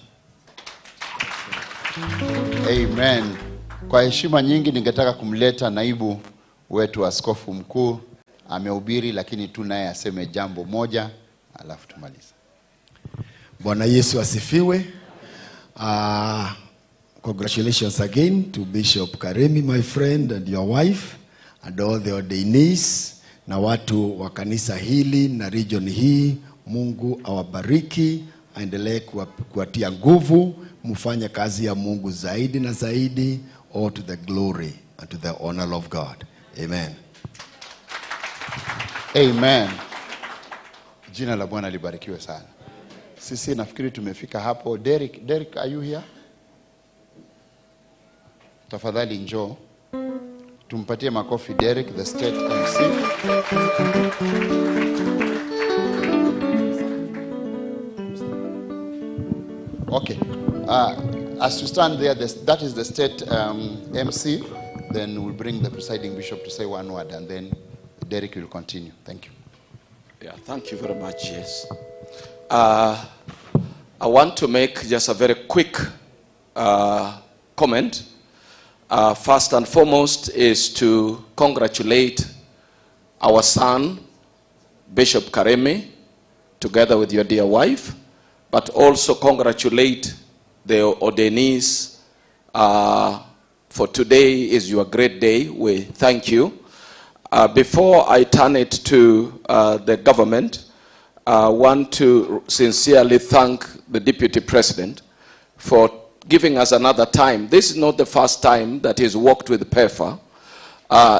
S8: Amen. Kwa heshima nyingi ningetaka kumleta naibu wetu askofu mkuu. Amehubiri, lakini tu naye aseme jambo moja alafu tumalize.
S13: Bwana Yesu asifiwe. Congratulations again to Bishop Karemi, my friend, and your wife, and all the ordainees na watu wa kanisa hili na region hii. Mungu awabariki, aendelee kuwatia nguvu, mfanye kazi ya Mungu zaidi na zaidi, all to the glory and to the honor of God. Amen.
S8: Amen. Jina la Bwana libarikiwe sana. Sisi nafikiri tumefika hapo. Derek, Derek, are you here? Tafadhali njoo. Tumpatie makofi Derek, the state MC. Okay. As you stand there, that is the state MC. Then we'll bring the presiding bishop to say one word, and then Derek will continue. Thank you.
S3: Yeah, thank you very much, yes. I want to make just a very quick comment. First and foremost is to congratulate our son, Bishop Karemi, together with your dear wife, but also congratulate the ordainees for today is your great day. We thank you. Before I turn it to the government, I want to sincerely thank the Deputy President for giving us another time. This is not the first time that he's worked with PEFA.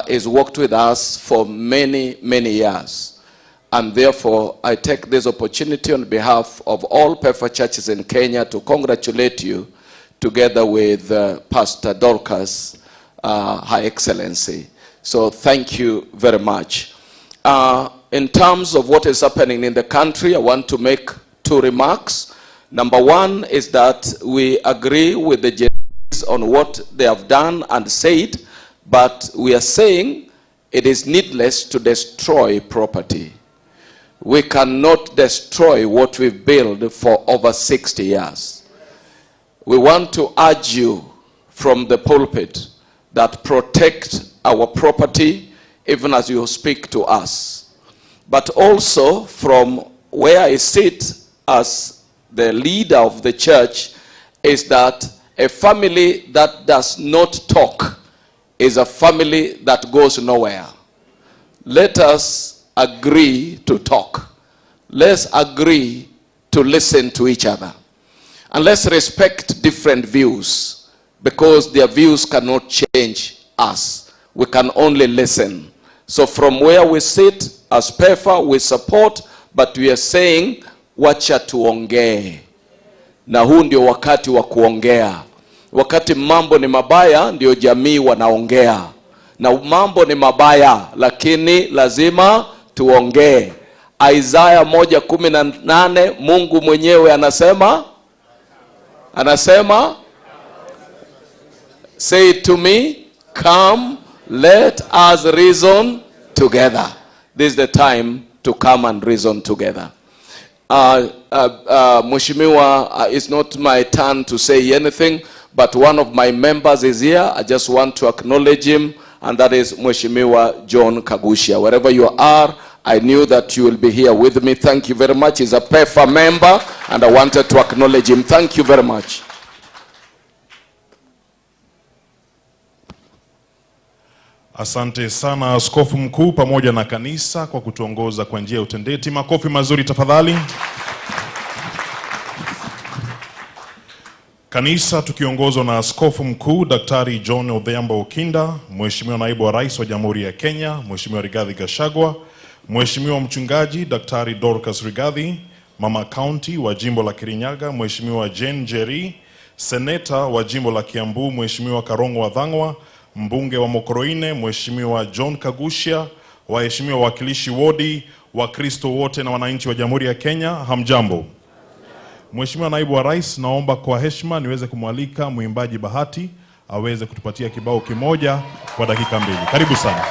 S3: He's worked with us for many, many years. And therefore, I take this opportunity on behalf of all PEFA churches in Kenya to congratulate you together with Pastor Dorcas, Her Excellency. So thank you very much. In terms of what is happening in the country, I want to make two remarks. Number one is that we agree with the Gen Zs on what they have done and said, but we are saying it is needless to destroy property. We cannot destroy what we've built for over 60 years. We want to urge you from the pulpit that protect our property even as you speak to us. But also from where I sit as the leader of the church is that a family that does not talk is a family that goes nowhere. Let us agree to talk. Let's agree to listen to each other. And let's respect different views, because their views cannot change us. We can only listen. So from where we sit as PEFA, we support, but we are saying, wacha tuongee. Na huu ndio wakati wa kuongea. Wakati mambo ni mabaya, ndio jamii wanaongea. Na mambo ni mabaya, lakini lazima tuongee. Isaya 1:18, Mungu mwenyewe anasema, say to me, come, let us reason together. This is the time to come and reason together. Mheshimiwa, it's not my turn to say anything, but one of my members is here. I just want to acknowledge him, and that is Mheshimiwa John Kaguchia. Wherever you are, I knew that you will be here with me. Thank you very much. He's a PEFA member, and I wanted to acknowledge him. Thank you very much.
S14: Asante sana Askofu Mkuu pamoja na kanisa kwa kutuongoza kwa njia ya utendeti. Makofi mazuri tafadhali. Kanisa tukiongozwa na Askofu Mkuu Daktari John Odhiambo Okinda, Mheshimiwa Naibu wa Rais wa Jamhuri ya Kenya, Mheshimiwa Rigathi Gachagua, Mheshimiwa Mchungaji Daktari Dorcas Rigathi, Mama County wa Jimbo la Kirinyaga, Mheshimiwa Jane Njeri, Seneta wa Jimbo la Kiambu, Mheshimiwa Karongo Wathang'wa, Mbunge wa Mokoroine, Mheshimiwa John Kaguchia, waheshimiwa wawakilishi wodi, Wakristo wote na wananchi wa Jamhuri ya Kenya, hamjambo. Mheshimiwa Naibu wa Rais, naomba kwa heshima niweze kumwalika mwimbaji Bahati aweze kutupatia kibao kimoja kwa dakika 2. Karibu sana.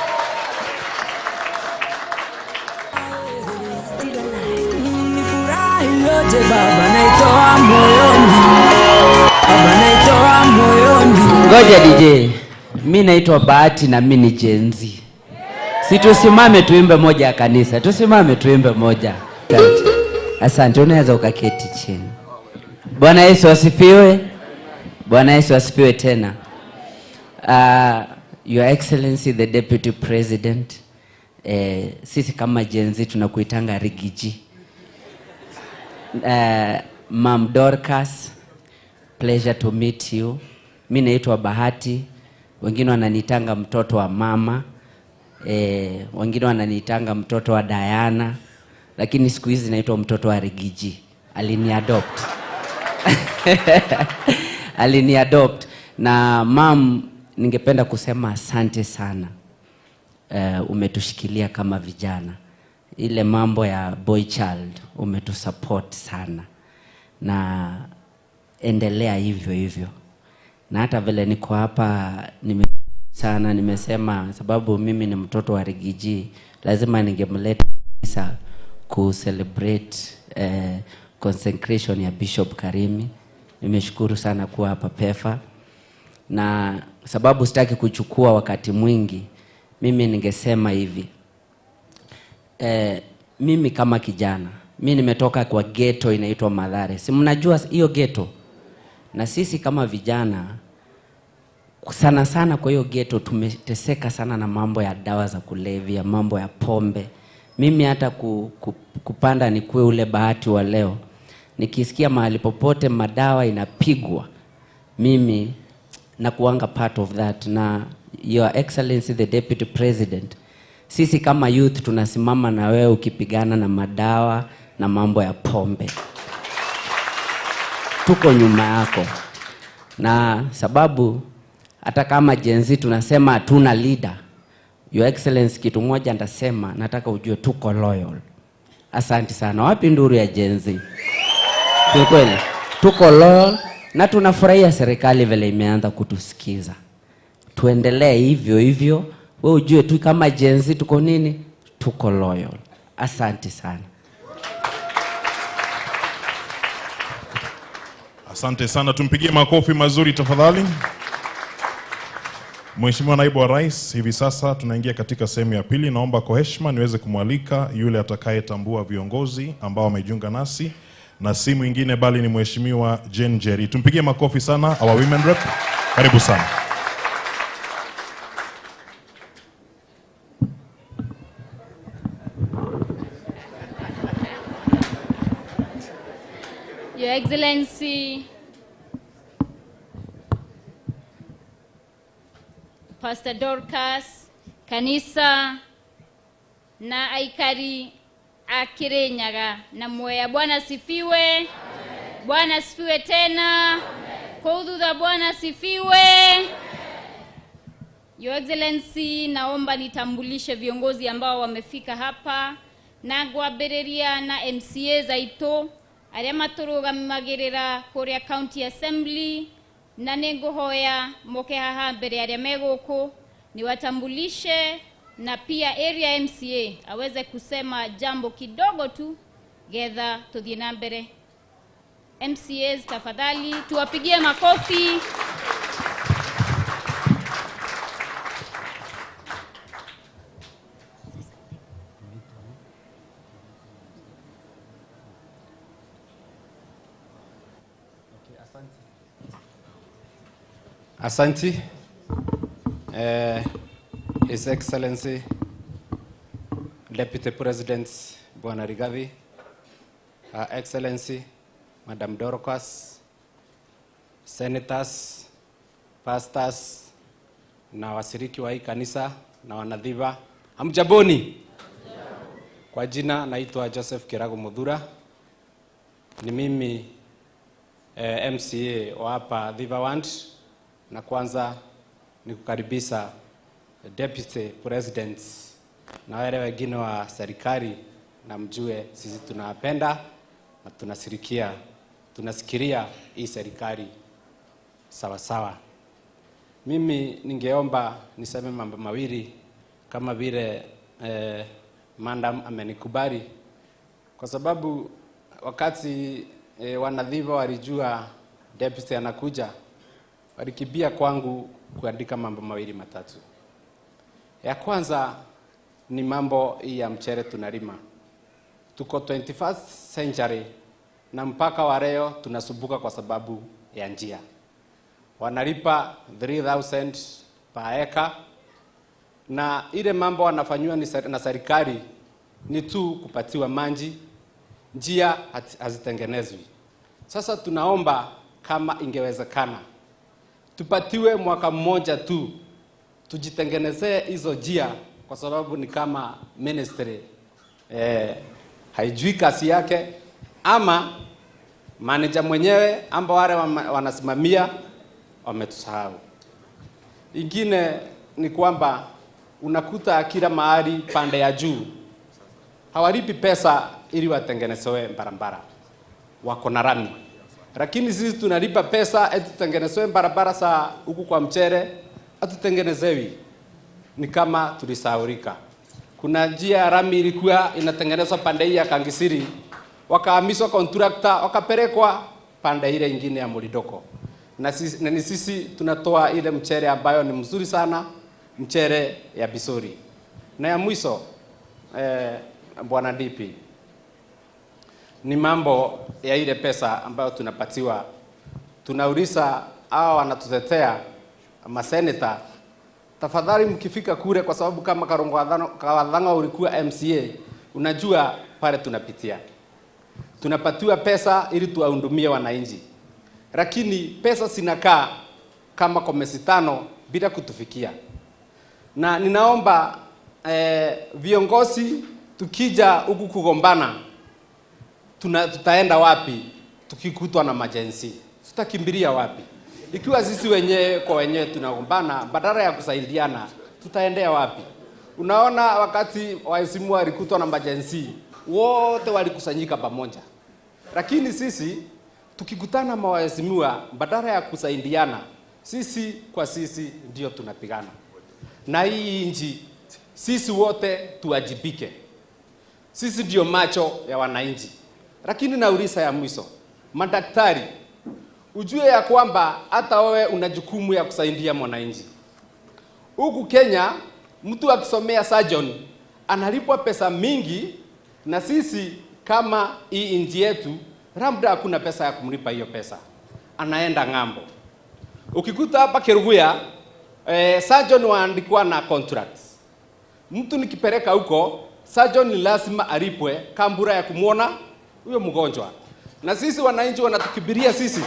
S15: Ngoja DJ, mi naitwa Bahati na mi ni Gen Z. Si tusimame tuimbe moja ya kanisa, tusimame tuimbe moja. Asante, unaweza ukaketi chini. Bwana Yesu asifiwe. Bwana Yesu asifiwe tena. Your Excellency the Deputy President, sisi kama Gen Z tunakuitanga Rigiji. Ma'am Dorcas, pleasure to meet you. Mi naitwa Bahati, wengine wananiitanga mtoto wa mama, wengine wananiitanga mtoto wa Diana, lakini siku hizi naitwa mtoto wa Rigiji. Aliniadopt. Aliniadopt. Na mam, ningependa kusema asante sana. Umetushikilia kama vijana. Ile mambo ya boy child umetusupport sana. Na endelea hivyo hivyo. Na hata vile niko hapa sana nimesema sababu mimi ni mtoto wa Rigiji, lazima ningemleta kanisa ku celebrate consecration ya Bishop Karimi. Nimeshukuru sana kuwa hapa PEFA. Na sababu sitaki kuchukua wakati mwingi, mimi ningesema hivi. Mimi kama kijana, mimi nimetoka kwa ghetto inaitwa Mathare. Si mnajua hiyo ghetto? Na sisi kama vijana sana sana kwa hiyo ghetto tumeteseka sana na mambo ya dawa za kulevya, mambo ya pombe. Mimi hata kupanda nikuwe ule Bahati wa leo, nikisikia mahali popote madawa inapigwa, mimi nakuanga part of that. Na Your Excellency the Deputy President, sisi kama youth tunasimama na wewe ukipigana na madawa na mambo ya pombe. Tuko nyuma yako. Na sababu hata kama Gen Z tunasema hatuna leader, Your Excellency, kitu moja ndasema, nataka ujue tuko loyal. Asante sana. Wapi nduru ya Gen Z? Kwa kweli tuko loyal na tunafurahia serikali vile imeanza kutusikiza. Tuendelee hivyo hivyo. Wewe ujue tu kama Gen Z tuko nini? Tuko loyal. Asante sana.
S14: Asante sana, tumpigie makofi mazuri tafadhali. Mheshimiwa Naibu wa Rais, hivi sasa tunaingia katika sehemu ya pili. Naomba kwa heshima niweze kumwalika yule atakayetambua viongozi ambao wamejiunga nasi, na si mwingine bali ni Mheshimiwa Jane Njeri. Tumpigie makofi sana our women rep. Karibu sana.
S16: Your Excellency, Pastor Dorcas, kanisa na aikari a Kirinyaga na Mwea. Bwana sifiwe. Bwana sifiwe tena. Kwa udhudha Bwana sifiwe. Your Excellency, naomba nitambulishe viongozi ambao wamefika hapa na ngwambĩrĩria na MCA zaitũ arĩa matũrũgamagĩrĩra kũrĩa County Assembly, na nĩngũhoya moke haha mbere arĩa me gũkũ niwatambulishe, na pia area MCA aweze kusema jambo kidogo tu getha tuthiĩ na mbere. MCAs tafadhali tuwapigie makofi.
S6: Asanti. His Excellency Deputy President Bwana Rigathi, Her Excellency Madam Dorcas, Senators, Pastors na washiriki wa hii kanisa na wanadhiba, hamjaboni? Kwa jina naitwa Joseph Kirago Mudhura, ni mimi MCA wa hapa Dhiba Ward, na kwanza ni kukaribisha Deputy President na wale wengine wa serikali, na mjue sisi tunawapenda na tunasikiria hii serikali sawa sawa. Mimi ningeomba niseme mambo mawili kama vile madam amenikubali, kwa sababu wakati wanadhiba walijua deputy anakuja, walikimbia kwangu kuandika mambo mawili matatu. Ya kwanza ni mambo ya mchere tunalima. Tuko 21st century na mpaka wa leo tunasumbuka kwa sababu ya njia. Wanalipa 3000 per acre, na ile mambo wanafanywa na serikali ni tu kupatiwa maji, njia hazitengenezwi. Sasa tunaomba kama ingewezekana tupatiwe mwaka mmoja tu tujitengenezee hizo njia, kwa sababu ni kama ministry haijui kazi yake, ama manager mwenyewe ambao wale wanasimamia wametusahau. Ingine ni kwamba unakuta kila mahali pande ya juu hawalipi pesa ili watengenezewe barabara, wako na rami, lakini sisi tunalipa pesa eti tutengenezewe barabara saa huku kwa mchere hatutengenezewi. Ni kama tulisahaulika. Kuna njia ya rami ilikuwa inatengenezwa pande hii ya Kangisiri, wakahamishwa contractor wakapelekwa pande ile ingine ya Mulidoko. Na ni sisi tunatoa ile mchere ambayo ni mzuri sana, mchere ya Bisori. Na ya mwisho Bwana DP, ni mambo ya ile pesa ambayo tunapatiwa. Tunauliza hao wanatutetea maseneta, tafadhali mkifika kule, kwa sababu kama Karongo Kawathang'a ulikuwa MCA, unajua pale tunapitia. Tunapatiwa pesa ili tuwahudumie wananchi, lakini pesa zinakaa kama kwa miezi 5 bila kutufikia. Na ninaomba viongozi, tukija huku kugombana, tutaenda wapi tukikutwa na majensi? Tutakimbilia wapi? Ikiwa sisi wenyewe kwa wenyewe tunagombana, badala ya kusaidiana, tutaendea wapi? Unaona, wakati wahesimu walikutwa na majensi, wote walikusanyika pamoja. Lakini sisi tukikutana mawaheshimiwa, badala ya kusaidiana, sisi kwa sisi ndio tunapigana. Na hii nchi sisi wote tuwajibike. Sisi ndio macho ya wananchi. Lakini nauliza ya mwisho, madaktari, ujue ya kwamba hata wewe una jukumu ya kusaidia mwananchi. Huku Kenya mtu akisomea surgeon analipwa pesa mingi, na sisi kama hii nchi yetu labda hakuna pesa ya kumlipa hiyo pesa, anaenda ng'ambo. Ukikuta hapa Kerugoya surgeon waandikwa na contracts. Mtu nikipeleka huko, surgeon ni lazima alipwe kambura ya kumuona huyo mgonjwa. Na sisi wananchi wanatukibiria sisi,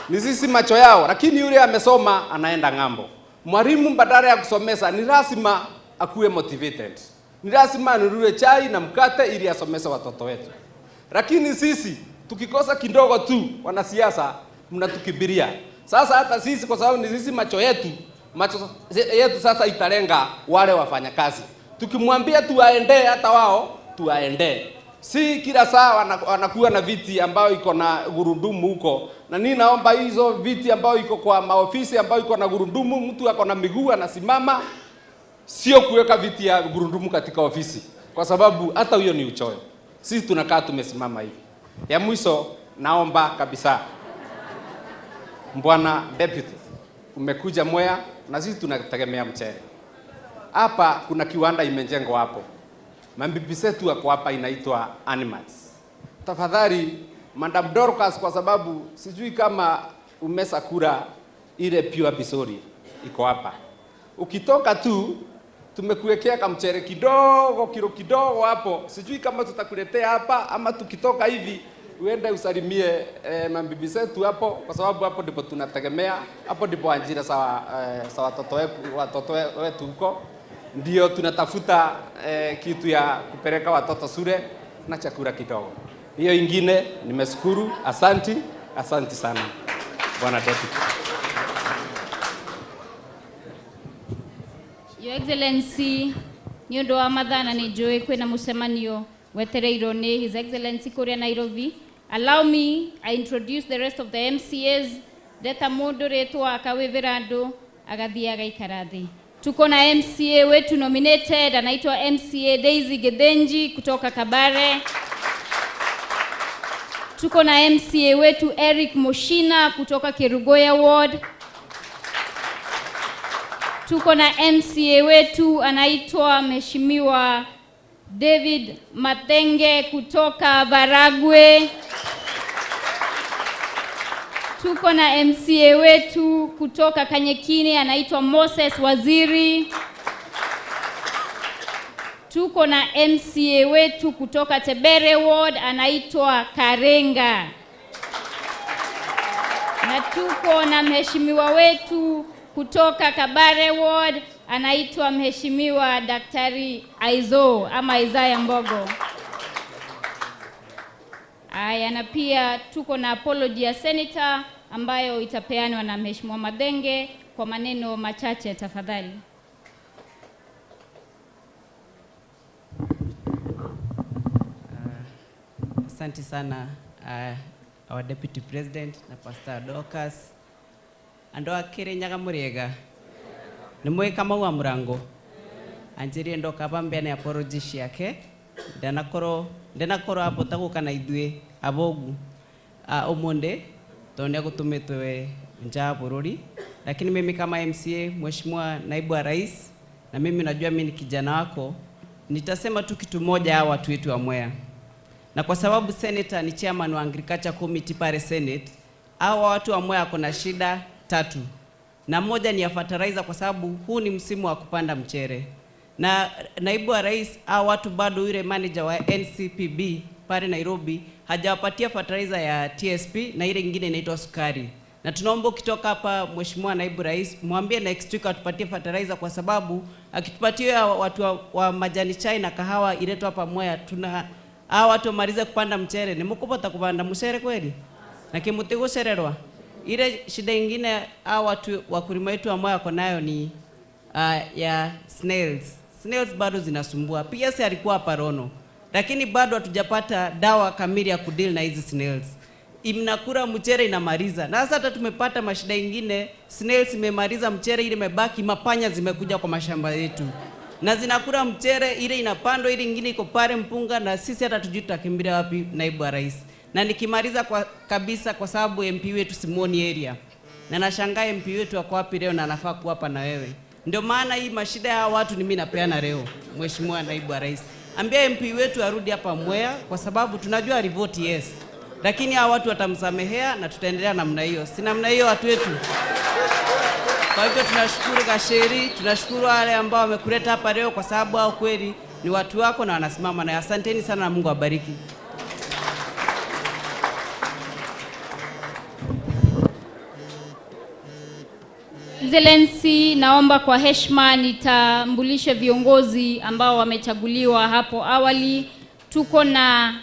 S6: ni sisi macho yao, lakini yule amesoma anaenda ng'ambo. Mwalimu badala ya kusomesa ni lazima akuwe motivated, ni lazima anunue chai na mkate ili asomese watoto wetu. Lakini sisi tukikosa kidogo tu, wanasiasa mnatukibiria. Sasa hata sisi kwa sababu ni sisi macho yetu, macho yetu sasa italenga wale wafanyakazi. Tukimwambia tuwaendee, hata wao tuwaendee. Si kila saa wanakuwa na viti ambayo iko na gurudumu huko. Na nini, naomba hizo viti ambayo iko kwa maofisi ambayo iko na gurudumu, mtu ako na miguu anasimama, sio kuweka viti ya gurudumu katika ofisi, kwa sababu hata huyo ni uchoyo. Sisi tunakaa tumesimama hivi. Ya mwisho naomba kabisa, Bwana Deputy, umekuja Mwea na sisi tunategemea mchere. Hapa kuna kiwanda imejengwa hapo. Mabibi zetu wako hapa, inaitwa Animals. Tafadhali Madam Dorcas, kwa sababu sijui kama umesa kura ile pure Bisori iko hapa.
S17: Ukitoka tu tumekuwekea kamchere kidogo, kilo kidogo hapo. Sijui kama tutakuletea hapa ama tukitoka hivi uende usalimie mabibi zetu hapo, kwa sababu hapo ndipo tunategemea, hapo ndipo ajira za watoto wetu huko. Ndio tunatafuta kitu ya kupeleka watoto shule na chakula kidogo. Hiyo ingine nimeshukuru, asanti, asanti sana Bwana Deputy.
S16: Your Excellency, nĩ ũndũ wa mathaa na nĩ njũĩ kwĩna mũcemanio wetereirwo nĩ His Excellency kũrĩa Nairobi. Allow me, I introduce the rest of the MCAs. Ndeta mũndũ rĩtwa akawĩvĩra andũ agathiĩ agaikara thĩ. Tuko na MCA wetu nominated, anaitwa MCA Daisy Gethenji kutoka Kabare. Tuko na MCA wetu Eric Moshina kutoka Kerugoya Ward. Tuko na MCA wetu anaitwa Mheshimiwa David Matenge kutoka Baragwe. Tuko na MCA wetu kutoka Kanyekini anaitwa Moses Waziri. Tuko na MCA wetu kutoka Tebere Ward anaitwa Karenga. Na tuko na mheshimiwa wetu kutoka Kabare Ward anaitwa Mheshimiwa Daktari Aizo ama Isaiah Mbogo. Aya, na pia tuko na apology ya senator ambayo itapeanwa na Mheshimiwa Madenge kwa maneno machache tafadhali.
S18: Asante sana our Deputy President na Pastor Dorcas. Andu a Kirinyaga muriega ni mwi Kamau wa Murango anjirie ndoka aba mbeane apology ciake ndanakorwo abota guka na ithuĩ abogu umundi tondu nĩagũtũmĩtwe nja ya bũrũri, lakini mimi kama MCA, Mheshimiwa Naibu wa Rais, na mimi najua mimi ni kijana wako, nitasema tu kitu moja hawa watu wetu wa Mwea. Na kwa sababu senator ni chairman wa Agriculture Committee pale Senate, hawa watu wa Mwea kuna shida tatu. Na moja ni ya fertilizer, kwa sababu huu ni msimu wa kupanda mchere. Na naibu wa rais, hawa watu bado yule manager wa NCPB pale Nairobi hajawapatia fertilizer ya TSP na ile nyingine inaitwa sukari. Na tunaomba ukitoka hapa Mheshimiwa Naibu Rais, mwambie next week atupatie fertilizer, kwa sababu akitupatia watu wa majani chai na kahawa iletwa hapa Mwea, tuna hawa watu wamalize kupanda mchere. Ni mkupata kupanda mchere kweli? Na kimutigo sererwa. Ile shida ingine hawa watu wakulima wetu wa Mwea wako nayo ni ya snails. Snails bado zinasumbua. PS alikuwa hapa Rono, lakini bado hatujapata dawa kamili ya kudeal na hizi snails. Imnakura mchere inamaliza. Na sasa hata tumepata mashida ingine, snails imemaliza mchere, ile imebaki mapanya zimekuja kwa mashamba yetu. Na zinakula mchere, ile inapandwa, ile ingine iko pale mpunga, na sisi hata tujui tutakimbilia wapi, naibu wa rais. Na nikimaliza kwa kabisa, kwa sababu MP wetu simuoni area. Na nashangaa MP wetu wako wapi leo na anafaa kuwa hapa na wewe. Ndio maana hii mashida ya watu ni mimi napeana leo, Mheshimiwa Naibu wa Rais. Ambia MP wetu arudi hapa Mwea, kwa sababu tunajua alivoti yes. Lakini hawa watu watamsamehea na tutaendelea namna hiyo. Si namna hiyo watu wetu. Kwa hivyo tunashukuru Kasheri, tunashukuru wale ambao wamekuleta hapa leo, kwa sababu hao kweli ni watu wako na wanasimama na. Asanteni sana na Mungu awabariki.
S16: Excellency, naomba kwa heshima nitambulishe viongozi ambao wamechaguliwa hapo awali. Tuko na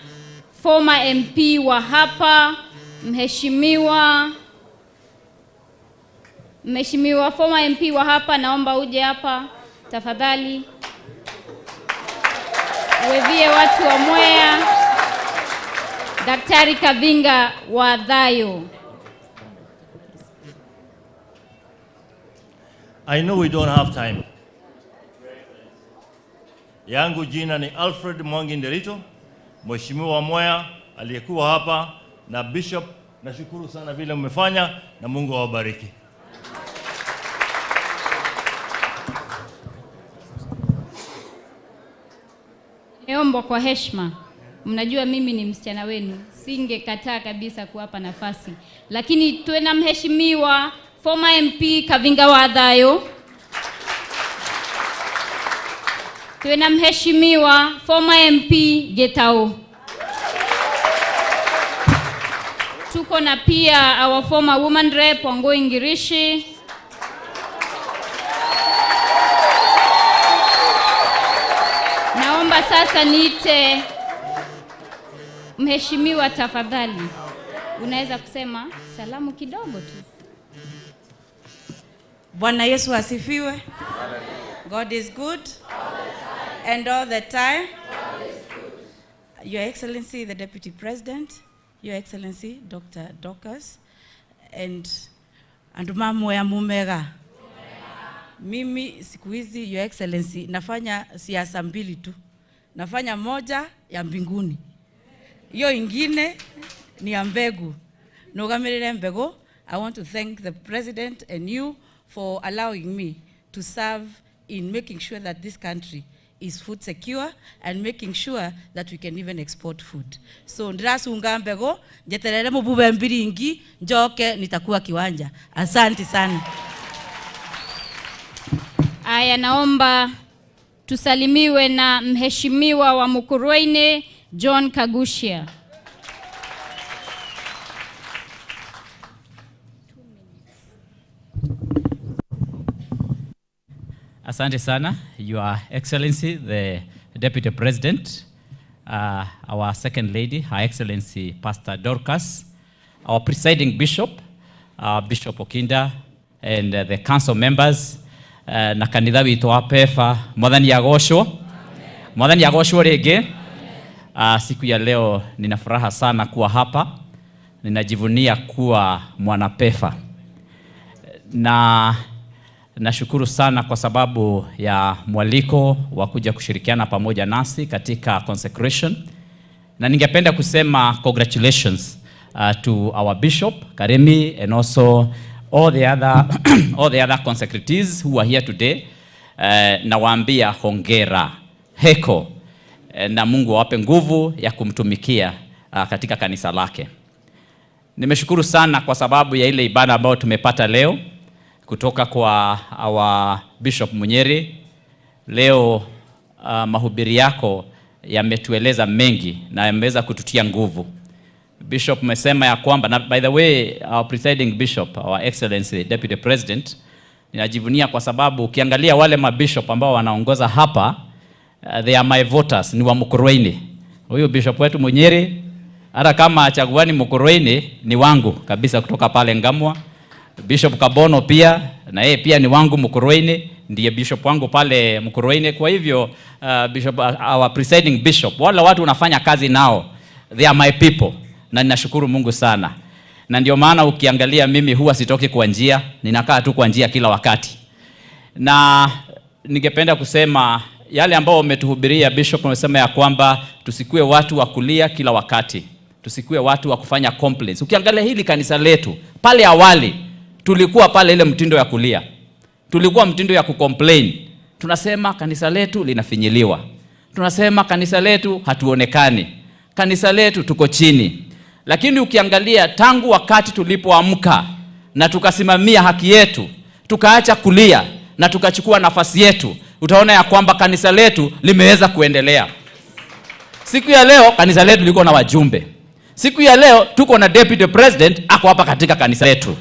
S16: former MP wa hapa, Mheshimiwa former MP wa hapa, naomba uje hapa tafadhali. Wevie watu wa Mwea, Daktari Kavinga wa Thayo.
S19: I know we don't have time. Yangu jina ni Alfred Mwangi Nderito, Mheshimiwa wa Mwea aliyekuwa hapa na Bishop. Nashukuru sana vile mmefanya na Mungu awabariki.
S16: Niomba kwa heshima, mnajua mimi ni msichana wenu, singekataa kabisa kuwapa nafasi. Lakini tuwe na Mheshimiwa former MP Kavinga wa Thayo. Twina mheshimiwa former MP Getao. Tuko na pia our former woman rep Wangui Ngirishi. Naomba sasa niite mheshimiwa, tafadhali. Unaweza kusema salamu kidogo tu.
S20: Bwana Yesu asifiwe. God is good and all the time. Your Excellency, the Deputy President, Your Excellency, Dr. Dorcas, and mamwe ya mumega. Mimi siku hizi, Your Excellency, nafanya siasa mbili tu. Nafanya moja ya mbinguni, hiyo ingine ni ya mbegu. Nugamirire mbegu. I want to thank the President and you for allowing me to serve in making sure that this country is food secure and making sure that we can even export food. So ndirasunga mbegu, njeterere mubube mbiringi, njoke nitakuwa kiwanja. Asante sana.
S16: Aya, naomba tusalimiwe na mheshimiwa wa Mukurweini John Kaguchia.
S21: Asante sana, Your Excellency, the Deputy President, our Second Lady, Her Excellency Pastor Dorcas, our Presiding Bishop, Bishop Okinda, and the council members, na kanitha witũ wa PEFA, Mwathani agoocwo. Mwathani agoocwo rĩngĩ. Siku ya leo nina furaha sana kuwa hapa. Ninajivunia kuwa mwana PEFA. Na nashukuru sana kwa sababu ya mwaliko wa kuja kushirikiana pamoja nasi katika consecration. Na ningependa kusema congratulations to our Bishop Karemi and also all the other all the other consecratees who are here today. Nawaambia hongera, heko, na Mungu awape nguvu ya kumtumikia katika kanisa lake. Nimeshukuru sana kwa sababu ya ile ibada ambayo tumepata leo kutoka kwa our Bishop Munyere. Leo mahubiri yako yametueleza mengi na yameweza kututia nguvu. Bishop umesema ya kwamba, na by the way our presiding bishop, our excellency deputy president, ninajivunia kwa sababu ukiangalia wale mabishop ambao wanaongoza hapa, they are my voters, ni wa Mukurweini. Huyu bishop wetu Munyere, hata kama achaguani Mukurweini, ni wangu kabisa kutoka pale Ngamwa. Bishop Kabono pia, na yeye pia ni wangu Mukurweini, ndiye bishop wangu pale Mukurweini. Kwa hivyo bishop, our presiding bishop, wale watu unafanya kazi nao, they are my people. Na ninashukuru Mungu sana. Na ndio maana ukiangalia mimi huwa sitoki kwa njia, ninakaa tu kwa njia kila wakati. Na ningependa kusema yale ambao umetuhubiria bishop, umesema ya kwamba tusikue watu wa kulia kila wakati, tusikue watu wa kufanya complaints. Ukiangalia hili kanisa letu, pale awali tulikuwa pale ile mtindo ya kulia, tulikuwa mtindo ya kucomplain. Tunasema kanisa letu linafinyiliwa, tunasema kanisa letu hatuonekani, kanisa letu tuko chini. Lakini ukiangalia tangu wakati tulipoamka na tukasimamia haki yetu, tukaacha kulia na tukachukua nafasi yetu, utaona ya kwamba kanisa letu limeweza kuendelea. Siku ya leo kanisa letu liko na wajumbe. Siku ya leo tuko na deputy president ako hapa katika kanisa letu.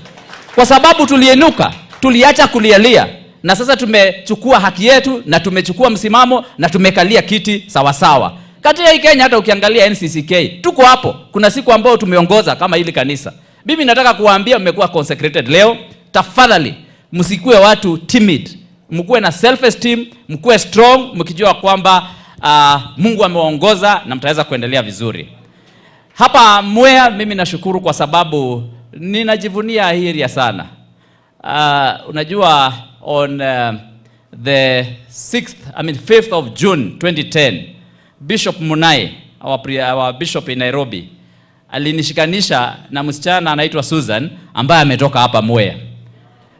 S21: Kwa sababu tulienuka, tuliacha kulialia, na sasa tumechukua haki yetu na tumechukua msimamo na tumekalia kiti sawa sawa. Katika hii Kenya hata ukiangalia NCCK tuko hapo. Kuna siku ambayo tumeongoza kama hili kanisa. Mimi nataka kuwaambia mmekuwa consecrated leo. Tafadhali msikue watu timid. Mkuwe na self esteem, mkuwe strong, mkijua kwamba Mungu amewaongoza na mtaweza kuendelea vizuri. Hapa Mwea mimi nashukuru kwa sababu ninajivunia hii area sana. Unajua on the 5th of June 2010, Bishop Munai, our bishop in Nairobi, alinishikanisha na msichana anaitwa Susan ambaye ametoka hapa Mwea.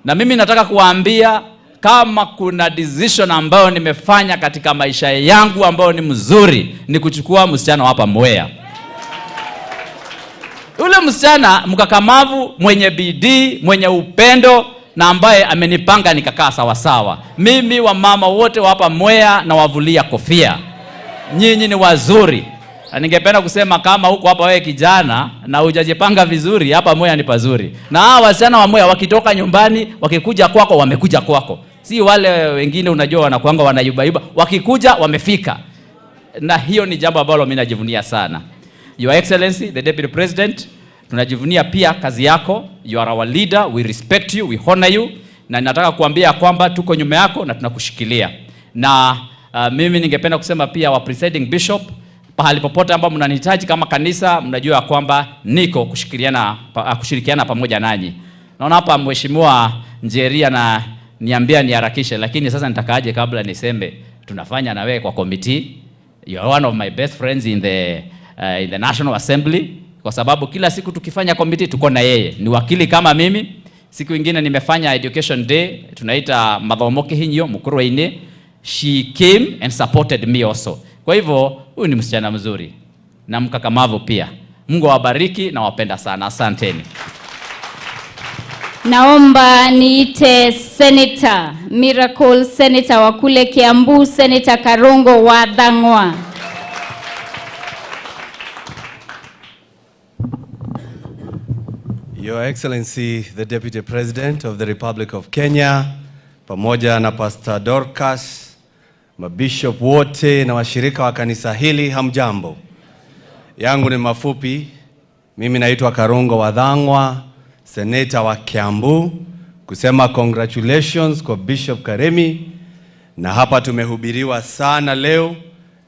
S21: Na mimi nataka kuwaambia kama kuna decision ambayo nimefanya katika maisha yangu ambayo ni mzuri, ni kuchukua msichana hapa Mwea. Yule msichana mkakamavu, mwenye bidii, mwenye upendo, na ambaye amenipanga nikakaa sawasawa. Mimi wamama wote wa hapa Mwea na wavulia kofia. Nyinyi ni wazuri. Na ningependa kusema kama huko hapa wewe kijana na hujajipanga vizuri, hapa Mwea ni pazuri. Na hawa wasichana wa Mwea wakitoka nyumbani, wakikuja kwako, wamekuja kwako. Si wale wengine unajua wanakuanga wanayubayuba, wakikuja wamefika. Na hiyo ni jambo ambalo mimi najivunia sana. Your Excellency, the Deputy President, tunajivunia pia kazi yako. You are our leader, we respect you, we honor you. Na nataka kuambia kwamba tuko nyuma yako na tunakushikilia. Na mimi ningependa kusema pia wa presiding bishop, pahali popote ambapo mnanihitaji kama kanisa, mnajua kwamba niko kushirikiana pamoja nanyi. Naona hapa Mheshimiwa Njeria na niambia niharakishe, lakini sasa nitakaaje kabla niseme tunafanya na wewe kwa committee. You are one of my best friends in the National Assembly, kwa sababu kila siku tukifanya committee tuko na yeye. Ni wakili kama mimi. Siku ingine nimefanya education day, tunaita mathomo kihinyo Mukurweini. She came and supported me also. Kwa hivyo huyu ni msichana mzuri na mkakamavu pia. Mungu awabariki na wapenda sana. Asanteni.
S16: Naomba niite Senator Miracle, Senator wa kule Kiambu, Senator Karungo wa Thang'wa.
S1: Your Excellency, the Deputy President of the Republic of Kenya, pamoja na Pastor Dorcas, mabishop wote na washirika wa kanisa hili, hamjambo. Yangu ni mafupi. Mimi naitwa Karungo wa Thang'wa, Senator wa Kiambu, kusema congratulations kwa Bishop Karemi. Na hapa tumehubiriwa sana leo,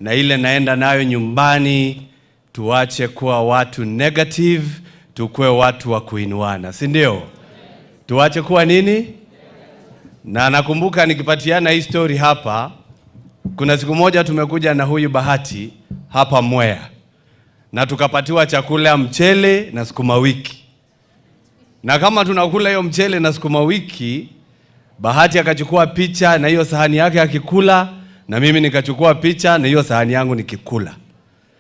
S1: na ile naenda nayo nyumbani, tuache kuwa watu negative, tukue watu wa kuinuana, si ndio? Tuache kuwa nini? Na nakumbuka nikipatiana hii story hapa, kuna siku moja tumekuja na huyu Bahati hapa Mwea, na tukapatiwa chakula mchele na sukuma wiki. Na kama tunakula hiyo mchele na sukuma wiki, Bahati akachukua picha na hiyo sahani yake akikula, na mimi nikachukua picha na hiyo sahani yangu nikikula.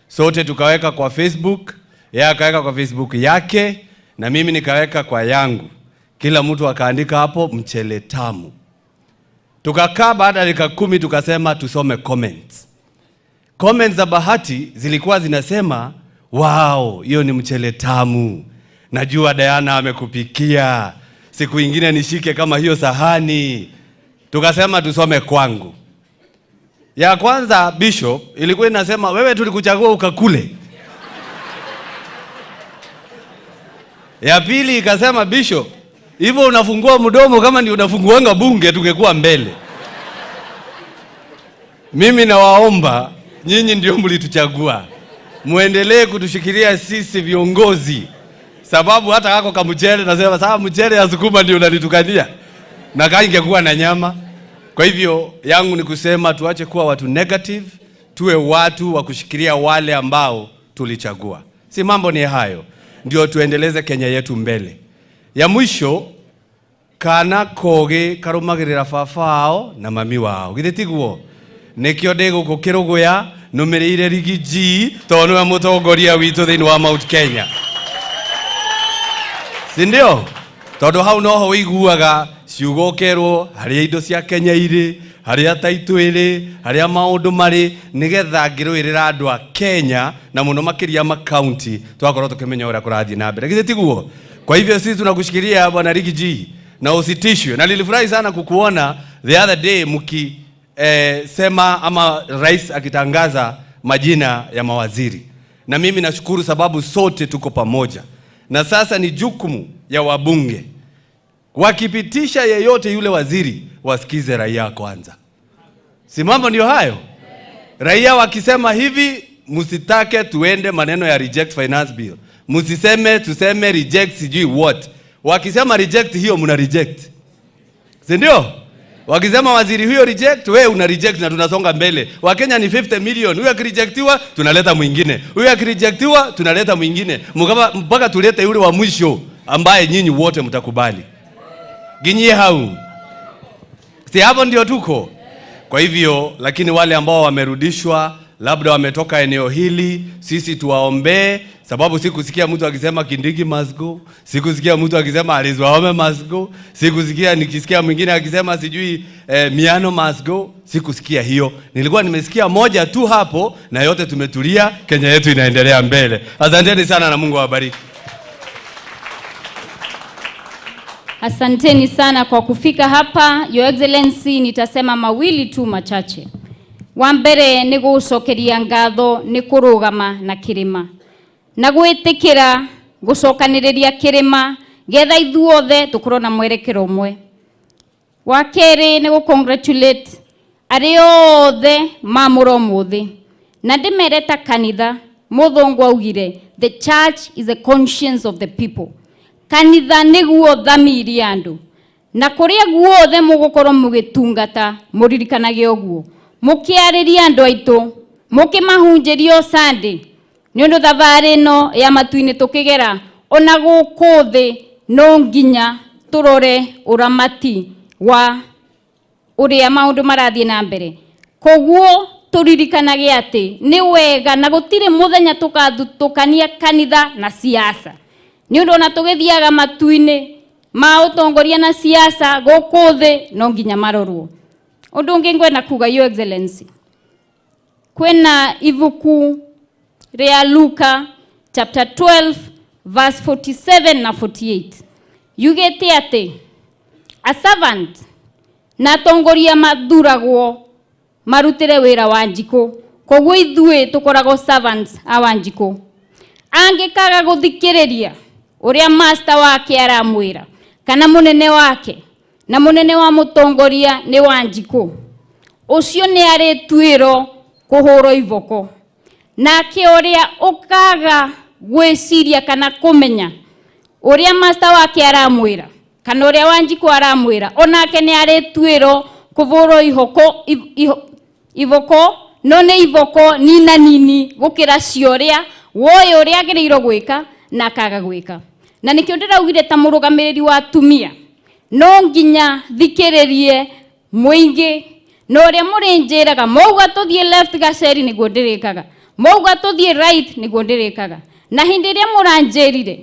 S1: Sote tukaweka kwa Facebook, yeye akaweka kwa Facebook yake na mimi nikaweka kwa yangu. Kila mtu akaandika hapo mchele tamu. Tukakaa baada ya dakika 10 tukasema tusome comments. Comments za Bahati zilikuwa zinasema, wow, hiyo ni mchele tamu. Najua Diana amekupikia. Siku ingine nishike kama hiyo sahani. Tukasema tusome kwangu. Ya kwanza Bishop ilikuwa inasema, wewe tulikuchagua ukakule. Ya pili ikasema, Bishop, hivyo unafungua mdomo kama ndio unafunguanga bunge tungekuwa mbele. Mimi nawaomba, nyinyi ndio mlituchagua, muendelee kutushikilia sisi viongozi. Sababu hata kako kamchele nasema sasa mchele ya sukuma ndio unanitukania, na kama ingekuwa na nyama. Kwa hivyo yangu ni kusema tuache kuwa watu negative, tuwe watu wa kushikilia wale ambao tulichagua. Si mambo ni hayo, ndio tuendeleze Kenya yetu mbele. Ya mwisho, kana koge karumagirira baba wao na mami wao. Githĩ tiguo? Nĩkĩo ndĩ gũkũ Kĩrũgũya nũmĩrĩire Rigi G tondũ nĩwe mũtongoria witũ thĩinĩ wa Mount Kenya. Si ndio? Tondũ hau noho wĩiguaga ciugo ũkerwo harĩa indo cia Kenya irĩ, harĩa taitũ ĩrĩ, harĩa maũndũ marĩ, nĩgetha ngĩrũĩrĩra andũ a Kenya na mũno makĩria ma county twakorwo tũkĩmenya ũrĩa kũrathiĩ na mbere. Githĩ tiguo? Kwa hivyo sisi tunakushikilia Bwana Rigi G na usitishwe. Na nilifurahi sana kukuona the other day mki sema ama rais akitangaza majina ya mawaziri. Na mimi nashukuru sababu sote tuko pamoja. Na sasa ni jukumu ya wabunge, wakipitisha yeyote yule waziri, wasikize raia kwanza. Si mambo ndio hayo? Raia wakisema hivi, msitake tuende maneno ya reject finance bill. Msiseme tuseme reject sijui what. Wakisema reject hiyo mna reject. Si ndio? Wakisema waziri huyo reject, wewe una reject na tunasonga mbele. Wakenya ni 50 million. Huyo akirejectiwa tunaleta mwingine. Huyo akirejectiwa tunaleta mwingine. Mpaka tulete yule wa mwisho ambaye nyinyi wote mtakubali. Ginyie hau. Si hapo ndio tuko. Kwa hivyo, lakini wale ambao wamerudishwa, labda wametoka eneo hili, sisi tuwaombee, Sababu sikusikia mtu akisema Kindiki must go, sikusikia mtu akisema Alice Wahome must go, sikusikia nikisikia mwingine akisema sijui Miano must go, sikusikia hiyo. Nilikuwa nimesikia moja tu hapo, na yote tumetulia, Kenya yetu inaendelea mbele. Asanteni sana na Mungu awabariki.
S16: Asanteni sana kwa kufika hapa. Your Excellency, nitasema mawili tu machache. Wa mbere ni gucokeria ngatho ni kurugama na kirima na gwitikira gucokaniriria kirima getha ithuothe tukorwo na mwerekero umwe. Wa keri ni gu congratulate aria othe mamura umuthi na ndimere ta kanitha. Muthungu augire the church is a conscience of the people. Kanitha niguo thamiri ya andu, na kuria guothe mugukorwo mugitungata muririkanage uguo, mukiariria andu aitu, mukimahunjiria Sunday ni undu thabari ino ya matu-ini tukigera ona guku thi no nginya turore uramati wa uria maundu marathie na mbere. Koguo turirikanage ati ni wega na gutire muthenya tukathutukania kanitha na siasa, ni undu ona tugithiaga matu-ini ma utongoria na siasa guku thi no nginya marorwo. Undu ungi ngwenda kuga, Your Excellency, kwina ibuku ria Luka chapter 12 verse 47 na 48 yugite ati a servant na atongoria mathuragwo marutire wira wa njiko. Koguo ithuĩ tukoragwo servants a Wanjikũ. Angĩkaga gũthikĩrĩria ũrĩa master wake aramwĩra kana mũnene wake, na mũnene wa mũtongoria nĩ Wanjikũ, ũcio nĩ arĩtuĩrwo kũhũrwo iboko. Nake ũrĩa ũkaga gwĩciria kana kũmenya ũrĩa master wake aramwĩra kana ũrĩa Wanjikũ aramwĩra, onake nĩ arĩtuĩrwo kũhũrwo iboko, no nĩ iboko nina nini gũkĩra cia ũrĩa woĩ ũrĩa agĩrĩirwo gwĩka na akaga gwĩka. Na nĩkĩo ndĩraugire ta mũrũgamĩrĩri wa atumia no nginya thikĩrĩrie mũingĩ na ũrĩa mũrĩnjĩraga. Mauga tũthiĩ left gaceri nĩguo ndĩrĩkaga, mauga tũthiĩ right nĩguo ndĩrĩkaga. Na hĩndĩ ĩrĩa mũranjĩrire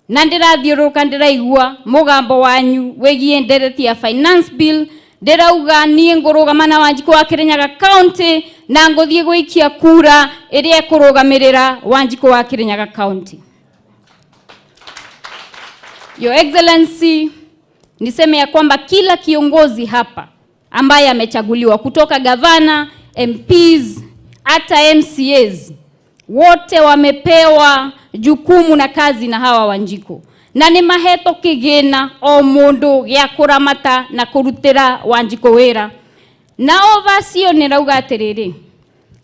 S16: na ndĩrathiũrũrũka ndĩraigua mũgambo wanyu wĩgiĩ ndereti ya finance bill, ndĩrauga niĩ ngũrũgama na Wanjikũ wa Kirinyaga County na ngũthiĩ gũikia kura ĩrĩa ĩkũrũgamĩrĩra Wanjikũ wa Kirinyaga County. Your Excellency, niseme ya kwamba kila kiongozi hapa ambaye amechaguliwa kutoka gavana, MPs, hata MCAs, wote wamepewa jukumu na kazi na hawa Wanjikũ, na nĩ mahetwo kĩgĩna o mũndũ gĩa kũramata na kũrutĩra Wanjikũ wĩra. Na oversee nĩ rauga atĩrĩrĩ,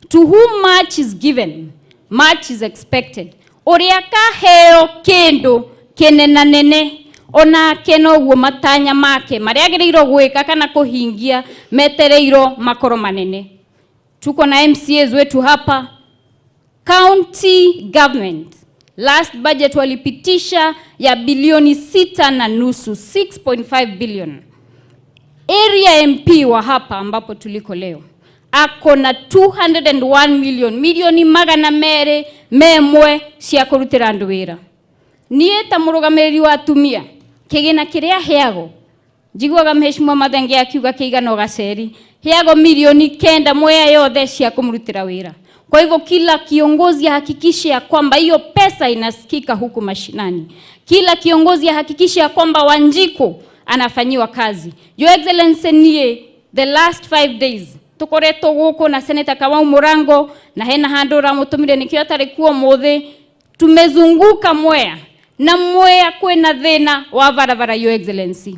S16: to whom much is given, much is expected. Ũrĩa kaheo kĩndũ kĩnenanene onake noguo matanya make marĩa agĩrĩirwo gwĩka kana kũhingia metereirwo makorwo manene. Tuko na MCAs wetu hapa. County government last budget walipitisha ya bilioni 6.5, 6.5 billion. Area MP wa hapa ambapo tuliko leo ako na 201 million, milioni magana mere memwe cia kũrutĩra andũ wĩra. Niĩ ta mũrũgamĩrĩri wa atumia kĩgĩna kĩrĩa heago, njiguaga mheshimiwa Mathenge akiuga kĩigana gaceri, heago milioni 9 Mwea yothe cia kũmũrutĩra wĩra. Kwa hivyo kila kiongozi ahakikishe ya kwamba hiyo pesa inasikika huku mashinani. Kila kiongozi ahakikishe ya kwamba Wanjikũ anafanyiwa kazi. Your Excellency, niĩ the last 5 days tukoretwo gũkũ na Senator Kamau Murango na hena handũ ũramũtũmire nĩkĩo atarĩ kuo mũthĩ. Tumezunguka Mwea na Mwea kwĩna thĩna wa barabara, Your Excellency.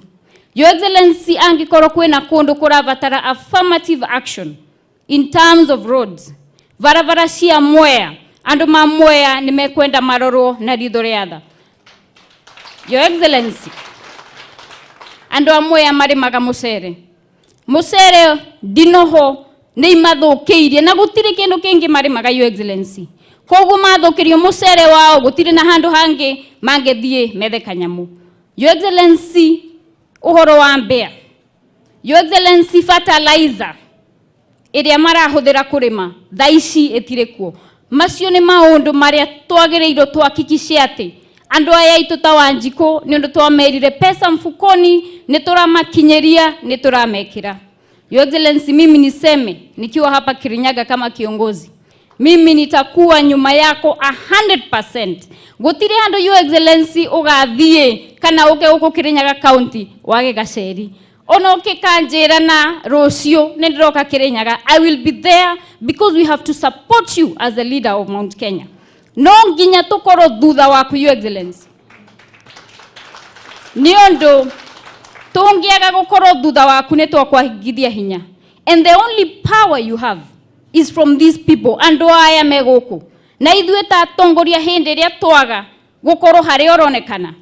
S16: Your Excellency, angĩkorwo kwĩna kũndũ kũrabatara affirmative action in terms of roads, barabara cia Mwea, andũ ma Mwea nĩ mekwenda marorwo na ritho rĩa tha. Your Excellency, andũ a Mwea marĩmaga mũcere, mũcere ndinoho nĩ imathũkĩirie na gũtirĩ kĩndũ kĩngĩ marĩmaga, Your Excellency. Koguo mathũkĩrio mũcere wao gũtirĩ na handũ hangĩ mangĩthiĩ methe kanyamũ. Your Excellency, ũhoro wa mbĩa, Your Excellency, fertilizer ĩrĩa marahũthĩra kũrĩma thaa ici ĩtirĩ kuo. Macio nĩ maũndũ marĩa twagĩrĩirwo tuhakikishe atĩ andũ aya aitũ ta Wanjikũ nĩ ũndũ twamerire pesa mfukoni, nĩ tũramakinyĩria, nĩ tũramekĩra. Your Excellency, mimi niseme nikiwa hapa Kirinyaga kama kiongozi, mimi nitakuwa nyuma yako 100%. Gutire handu Your Excellency ugathie kana uke uku Kirinyaga County wage gaceri. Ona ukikanjira na rucio ni ndiroka Kirinyaga, I will be there because we have to support you as the leader of Mount Kenya. No nginya tukorwo thutha waku Your Excellency. Ni undu tungiaga gukorwo thutha waku ni twakwagithia hinya. And the only power you have is from these people, andu aya me guku. Na ithuĩ ta atongoria hĩndĩ ĩrĩa twaga gukorwo harĩa ũronekana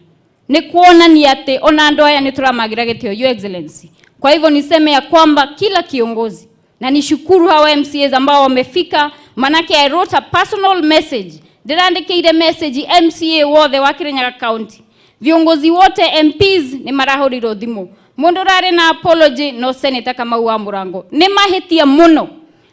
S16: ni kuonania atĩ ona andu aya nĩ tũramagira gĩtĩo Your Excellency. Kwa hivyo niseme ya kwamba kila kiongozi, na nishukuru hawa MCAs ambao wamefika, manake I wrote a personal message. Ndĩrandĩkĩire message MCA wothe wa Kirinyaga County, viongozi wote MPs nĩ marahũrirwo thimũ. Mũndũ ũrarĩ na apology no Senator Kamau wa Murango. Nĩ mahĩtia mũno.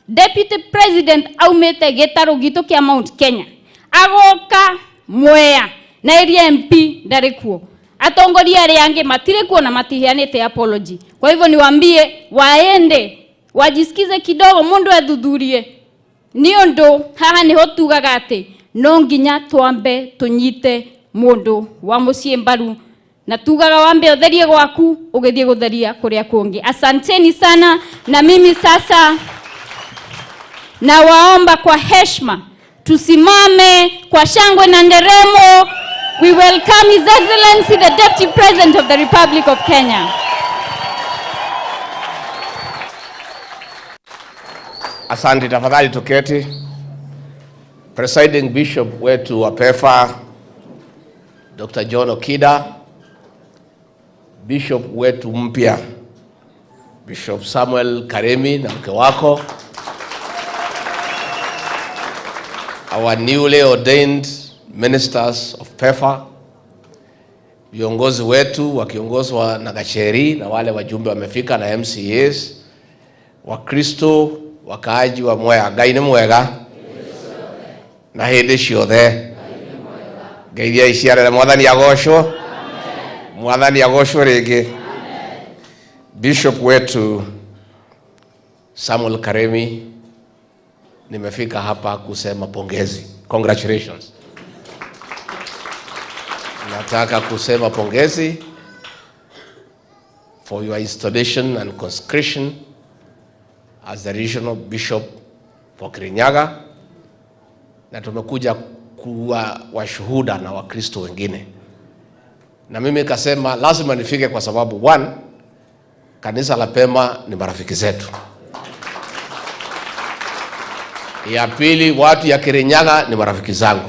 S16: Deputy President aumĩte gĩtarũ gitũ kĩa Mount Kenya, agoka Mwea na area MP ndarĩ kuo, atongoria arĩa angĩ matirĩ kuo na matiheanĩte apology. Kwa hivyo niwaambie waende wajisikize kidogo, mundu ethuthurie, ni undu haha niho tugaga ati no nginya twambe tunyite mundu wa muciĩ mbaru, na tugaga wambe utherie gwaku ugithie gutheria kuria kungi. Asanteni sana, na mimi sasa nawaomba kwa heshima tusimame kwa shangwe na nderemo. We welcome His Excellency the Deputy President of the Republic of Kenya.
S4: Asante, tafadhali tuketi. Presiding Bishop wetu wa PEFA Dr. John Okida, Bishop wetu mpya Bishop Samuel Karemi na mke wako, our newly ordained ministers of PEFA, viongozi wetu wakiongozwa na Gacheri na wale wajumbe wamefika na MCAs, Wakristo wakaaji wa Mwea, Ngai nĩ mwega na hĩndĩ ciothe. Ngeithia iciarere, Mwathani agocwo, Mwathani agocwo rĩngĩ. Bishop wetu Samuel Karemi, nimefika hapa kusema pongezi. Congratulations. Nataka kusema pongezi for your installation and consecration as the regional bishop for Kirinyaga, na tumekuja kuwa washuhuda na Wakristo wengine. Na mimi kasema lazima nifike kwa sababu one, kanisa la Pema ni marafiki zetu. Ya pili, watu ya Kirinyaga ni marafiki zangu.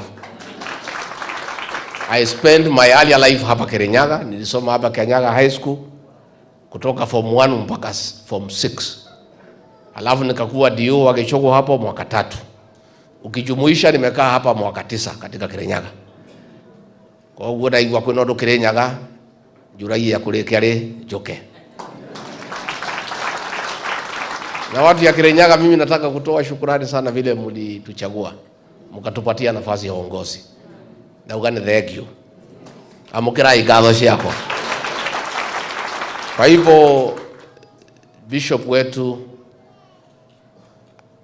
S4: I spend my earlier life hapa Kirinyaga. Nilisoma hapa Kirinyaga High School kutoka form 1 mpaka form 6. Alafu nikakuwa DO wa Gichogo hapo mwaka 3. Ukijumuisha nimekaa hapa mwaka 9 katika Kirinyaga. Kwa hiyo ndaigua kwina undu Kirinyaga njuragia kurikia ri njuke. Na watu ya Kirinyaga, mimi nataka kutoa shukrani sana vile mlituchagua, mkatupatia nafasi ya uongozi. Na ugane thank you. Amukira igatho ciakwa. Kwa hivyo bishop wetu,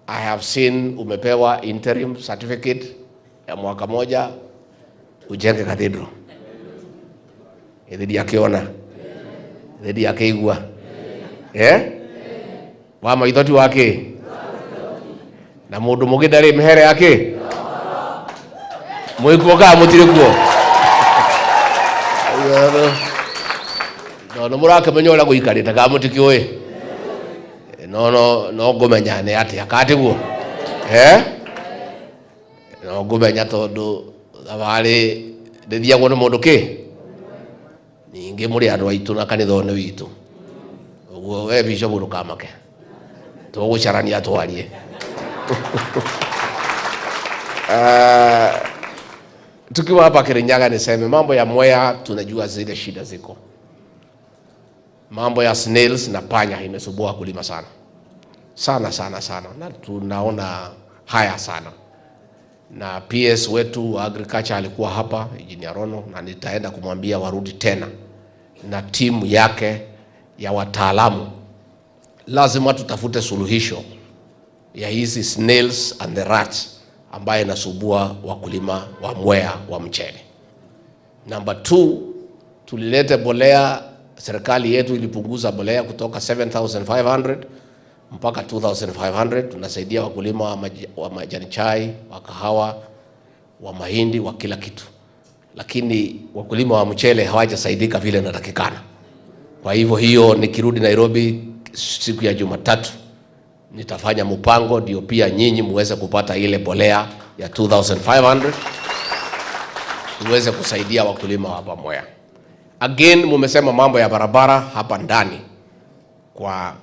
S4: I have seen umepewa interim certificate ya mwaka moja ujenge cathedral. Ithidi akiona, ithidi akiigua. Wa maitho ti wake. Na mundu mugi ndari mihere yake. Mwikuo ka mutiri kuo. No no murakimenya uria guikarite ka mutikiui. No no no ngumenya ni atia ka tiguo. No ngumenya tondu thabari ndithiagwo ni mundu ki. Ningi muri andu aitu na kanitha ni witu. Uguo we bishop ndukamake. Tugucarania twarie. Tukiwa hapa Kirinyaga niseme mambo ya Mwea tunajua zile shida ziko. Mambo ya snails na panya imesumbua kulima sana. Sana sana sana. Na tunaona haya sana. Na PS wetu wa agriculture alikuwa hapa, Engineer Rono, na nitaenda kumwambia warudi tena na timu yake ya wataalamu. Lazima tutafute suluhisho ya hizi snails and the rats ambaye inasumbua wakulima wa Mwea wa mchele. Number 2, tulilete bolea. Serikali yetu ilipunguza bolea kutoka 7,500 mpaka 2,500. Tunasaidia wakulima wa majani chai, wa kahawa, wa mahindi, wa kila kitu. Lakini wakulima wa mchele hawajasaidika vile inatakikana. Kwa hivyo hiyo, nikirudi Nairobi siku ya Jumatatu nitafanya mpango ndio pia nyinyi muweze kupata ile bolea ya 2,500 tuweze kusaidia wakulima hapa Mwea. Again, mumesema mambo ya barabara hapa ndani kwa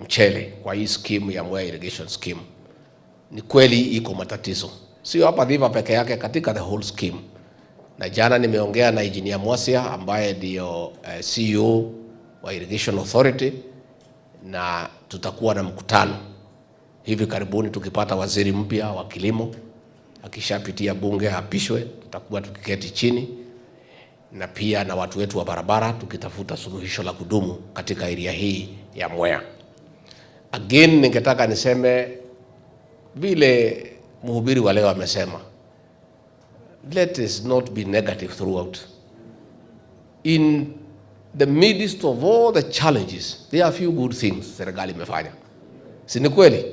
S4: mchele, kwa hii scheme ya Mwea Irrigation Scheme. Ni kweli iko matatizo, sio hapa Thiva peke yake, katika the whole scheme. Na jana nimeongea na Engineer Mwasia ambaye ndio CEO wa Irrigation Authority, na tutakuwa na mkutano hivi karibuni tukipata waziri mpya wa kilimo, akishapitia bunge apishwe, tutakuwa tukiketi chini na pia na watu wetu wa barabara tukitafuta suluhisho la kudumu katika area hii ya Mwea. Again, ningetaka niseme vile mhubiri wa leo amesema, let us not be negative throughout. In the midst of all the challenges, there are few good things serikali imefanya. Si ni kweli?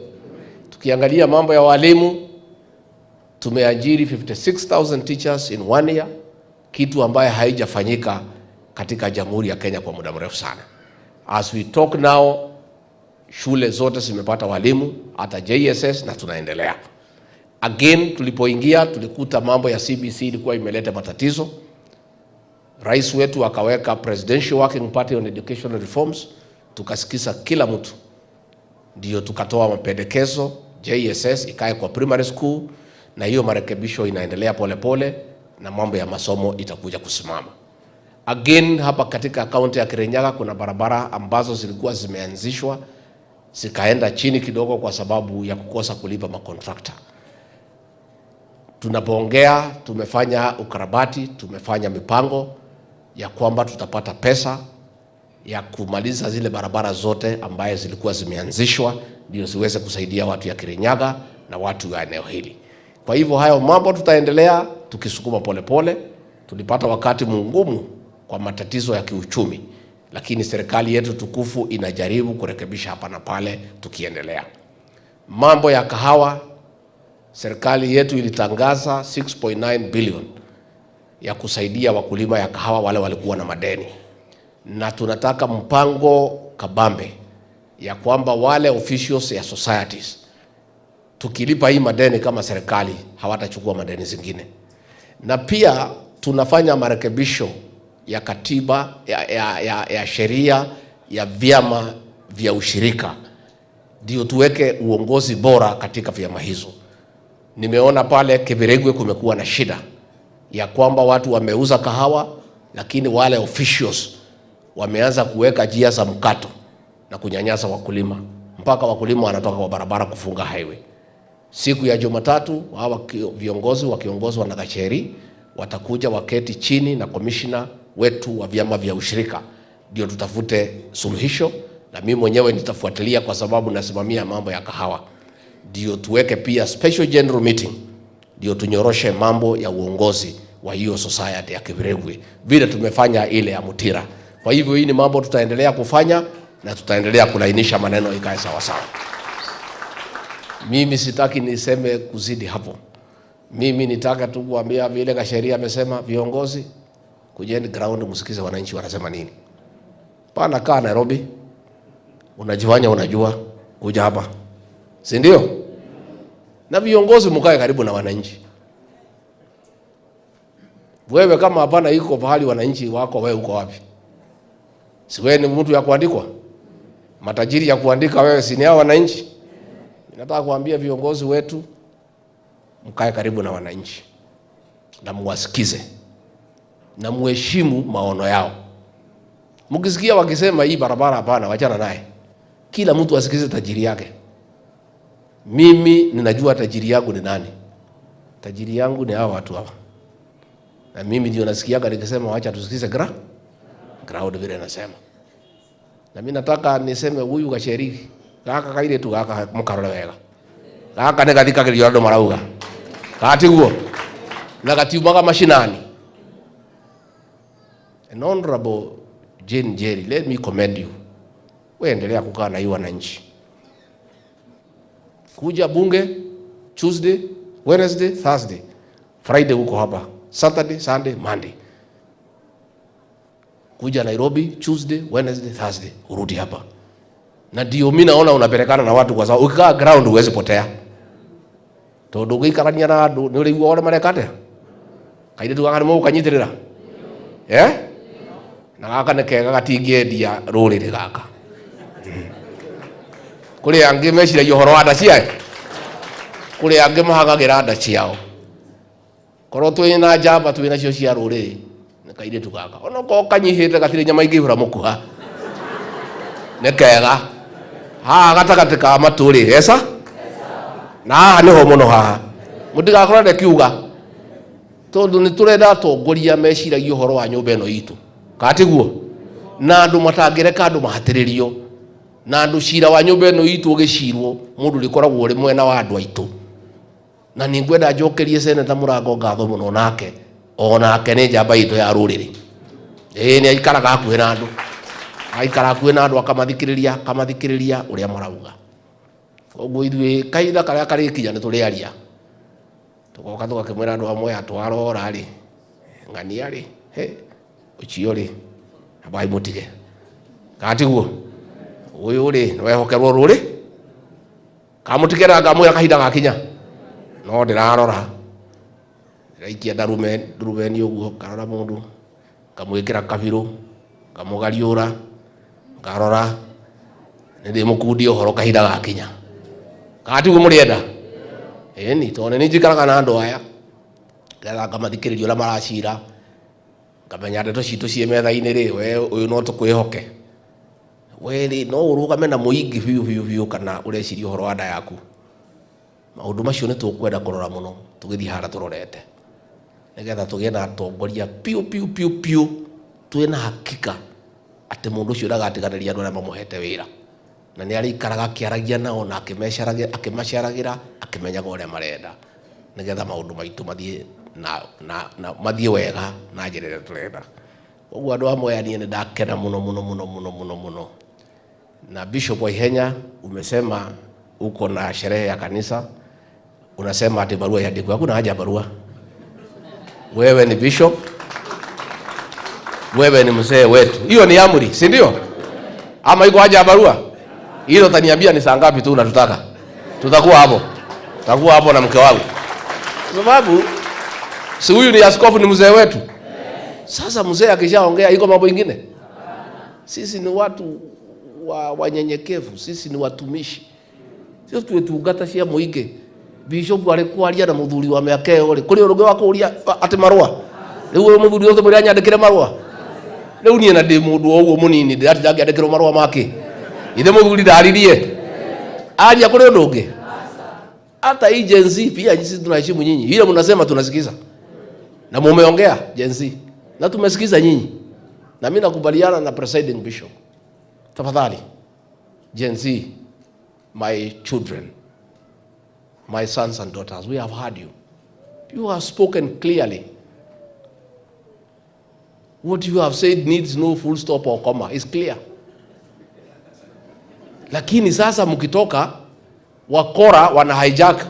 S4: Tukiangalia mambo ya walimu, tumeajiri 56,000 teachers in 1 year, kitu ambaye haijafanyika katika Jamhuri ya Kenya kwa muda mrefu sana. As we talk now, shule zote zimepata walimu, hata JSS, na tunaendelea. Again, tulipoingia tulikuta mambo ya CBC ilikuwa imeleta matatizo. Rais wetu akaweka Presidential Working Party on Educational Reforms, tukasikiza kila mtu. Ndio tukatoa mapendekezo JSS ikae kwa primary school, na hiyo marekebisho inaendelea pole pole, na mambo ya masomo itakuja kusimama. Again, hapa katika kaunti ya Kirinyaga kuna barabara ambazo zilikuwa zimeanzishwa zikaenda chini kidogo kwa sababu ya kukosa kulipa makontrakta. Tunapoongea tumefanya ukarabati, tumefanya mipango ya kwamba tutapata pesa ya kumaliza zile barabara zote ambaye zilikuwa zimeanzishwa ndio ziweze kusaidia watu ya Kirinyaga na watu wa eneo hili. Kwa hivyo hayo mambo tutaendelea tukisukuma pole pole. Tulipata wakati mgumu kwa matatizo ya kiuchumi, lakini serikali yetu tukufu inajaribu kurekebisha hapa na pale tukiendelea. Mambo ya kahawa, serikali yetu ilitangaza 6.9 billion ya kusaidia wakulima ya kahawa wale walikuwa na madeni. Na tunataka mpango kabambe ya kwamba wale officials ya societies tukilipa hii madeni kama serikali hawatachukua madeni zingine. Na pia tunafanya marekebisho ya katiba ya sheria ya vyama vya ushirika ndio tuweke uongozi bora katika vyama hizo. Nimeona pale Kibiregwe kumekuwa na shida ya kwamba watu wameuza kahawa, lakini wale officials wameanza kuweka njia za mkato na kunyanyasa wakulima mpaka wakulima wanatoka kwa barabara kufunga highway. Siku ya Jumatatu hawa viongozi wakiongozwa na Gacheri watakuja waketi chini na commissioner wetu wa vyama vya ushirika ndio tutafute suluhisho, na mimi mwenyewe nitafuatilia kwa sababu nasimamia mambo ya kahawa. Ndio tuweke pia special general meeting ndio tunyoroshe mambo ya uongozi wa hiyo society ya Kibiregwe vile tumefanya ile ya Mutira. Kwa hivyo hii ni mambo tutaendelea kufanya na tutaendelea kulainisha maneno ikae sawa sawa. Mimi sitaki niseme kuzidi hapo. Mimi nitaka tu kuambia vile Kasheria amesema, viongozi kujeni ground msikize wananchi wanasema nini. Pana kaa Nairobi unajifanya unajua kuja hapa. Si ndio? Na viongozi mkae karibu na wananchi. Wewe kama hapana iko pahali wananchi wako, wewe uko wapi? Si wewe ni mtu ya kuandikwa? Matajiri ya kuandika wewe si ni hao wananchi? Nataka kuambia viongozi wetu mkae karibu na wananchi na muwasikize na muheshimu maono yao. Mkisikia wakisema hii barabara hapana, wachana naye. Kila mtu asikize tajiri yake. Mimi ninajua tajiri yangu ni nani. Tajiri yangu ni hawa watu hawa. Na mimi ndio nasikiaga nikisema wacha tusikize ground vile nasema. Na mimi nataka niseme huyu gaceri gaka kaire tu gaka mukarore wega. Gaka ne gathikagirio andu marauga. Gatiguo. Na gatiumaga mashinani. An Honorable Jane Jerry, let me commend you. Wewe endelea kukaa na hii wananchi. Kuja bunge Tuesday, Wednesday, Thursday, Friday uko hapa, Saturday, Sunday, Monday. Kuja Nairobi Tuesday, Wednesday, Thursday, urudi hapa. Na ndio mimi naona unapelekana na watu kwa sababu ukikaa ground huwezi potea. Tondu ũngĩikarania na andũ nĩ ũrĩigua ũrĩa mareka atĩa? Kairĩtu gaka nĩ mũgũkanyiitĩrĩra? Eh? Na gaka nĩ kega gatingĩendia rũrĩrĩ gaka. Kũrĩ angĩ meciragia ũhoro wa nda ciao. Kũrĩ angĩ mahagagĩra nda ciao. Korwo twĩ na njamba twĩ nacio cia rũrĩrĩ nĩ kairĩtu gaka. Onokorwo kanyihĩte gatirĩ nyama ingĩihũra mũkuha. Nĩ kega. Haha gatagatĩ ka matũ rĩ, esa? Na haha nĩho mũno haha. Mũtigakorwo ndekiuga. Tondũ nĩ tũrenda atongoria meciragia ũhoro wa nyũmba ĩno itũ. Kana tiguo? Na andũ matangĩreka andũ mahatĩrĩrio. Na andũ cira wa nyũmba ĩno itũ ũgĩcirwo, mũndũ ũrĩkoragwo ũrĩ mwena wa andũ aitũ. Na nĩngwenda njokerie Seneta Mũrango ngatho mũno nake. Onake nĩ njamba itũ ya rũrĩrĩ. Ĩĩ nĩ aikaraga hakuhĩ na andũ. Aikara hakuhĩ na andũ akamathikĩrĩria, akamathikĩrĩria ũrĩa marauga. Koguo ithuĩ kahinda karĩa karĩkinya nĩ tũrĩaria. Tũgoka tũgakĩmwĩra andũ amwe atwarora rĩ, ng'ania rĩ, he, ũcio rĩ, ambai mũtige. Kana tiguo? Ũyũ rĩ, nĩ wehokerwo rũrĩ? Kana mũtige na ngamwĩra kahinda gakinya? No ndĩrarora. Ndĩraikia ndarumeni ũguo, ngarora mũndũ, ngamwĩkĩra kabirũ, ngamũgariũra, ngarora, nĩ ndĩmũkundia ũhoro kahinda gakinya. Kana tiguo mũrĩenda? Ĩni, tondũ nĩ njikaraga na andũ aya, ngetha ngamathikĩrĩria ũrĩa maracira, ngamenya ndeto citũ ciĩ metha-inĩ rĩ, we ũyũ no tũkwĩhoke. We rĩ, no ũrũgame na mũingĩ biũ biũ biũ kana ũreciria ũhoro wa nda yaku. Maũndũ macio nĩ tũkwenda kũrora mũno tũgĩthiĩ harĩa tũrorete. Nĩgetha tũgĩe na atongoria piũ piũ piũ piũ, twĩna hakika atĩ mũndũ ũcio ndagatiganĩria andũ arĩa mamũhete wĩra. Na nĩ arĩikaraga akĩaragia nao na akĩmaceragĩra, akĩmenyaga ũrĩa marenda. Nĩgetha maũndũ maitũ mathiĩ na mathiĩ wega na njĩra ĩrĩa tũrenda. Koguo andũ amwe niĩ nĩ ndakena mũno mũno mũno mũno mũno mũno. Na Bishop Waihenya umesema uko na sherehe ya kanisa, unasema ati barua iandikwe. Hakuna haja ya barua. Wewe ni bishop, wewe ni mzee wetu. Hiyo ni amri, si ndio? Ama iko haja ya barua? Hilo utaniambia ni saa ngapi tu unatutaka. Tutakuwa hapo. Tutakuwa hapo na mke wangu. Kwa sababu si huyu ni askofu, ni mzee wetu. Sasa mzee akishaongea iko mambo ingine. Sisi ni watu wanyenyekevu, sisi ni watumishi. Sisi twetungata cia mũingĩ. Bishop arĩ kwaria na mũthuri wa mĩaka ĩyo rĩ, kũrĩ ũrũngĩ wa kũũria atĩ marũa. Rĩu ũyũ mũthuri ũcio mũrĩa anyandĩkĩre marũa. Rĩu niĩ na ndĩ mũndũ o ũguo mũnini, ndĩratinda ngĩandĩkĩrwo marũa make. Ithe mũthuri ndaririe. Aria kũrĩ ũndũ ũngĩ. Hata hii Gen Z pia sisi tunaheshimu nyinyi. Ile mnasema tunasikiza. Na mumeongea Gen Z. Na tumesikiza nyinyi. Na mimi nakubaliana na presiding bishop. Tafadhali Gen Z, my children, my sons and daughters, we have heard you. You have spoken clearly. What you have said needs no full stop or comma. It's clear. Lakini sasa mkitoka, wakora wana hijack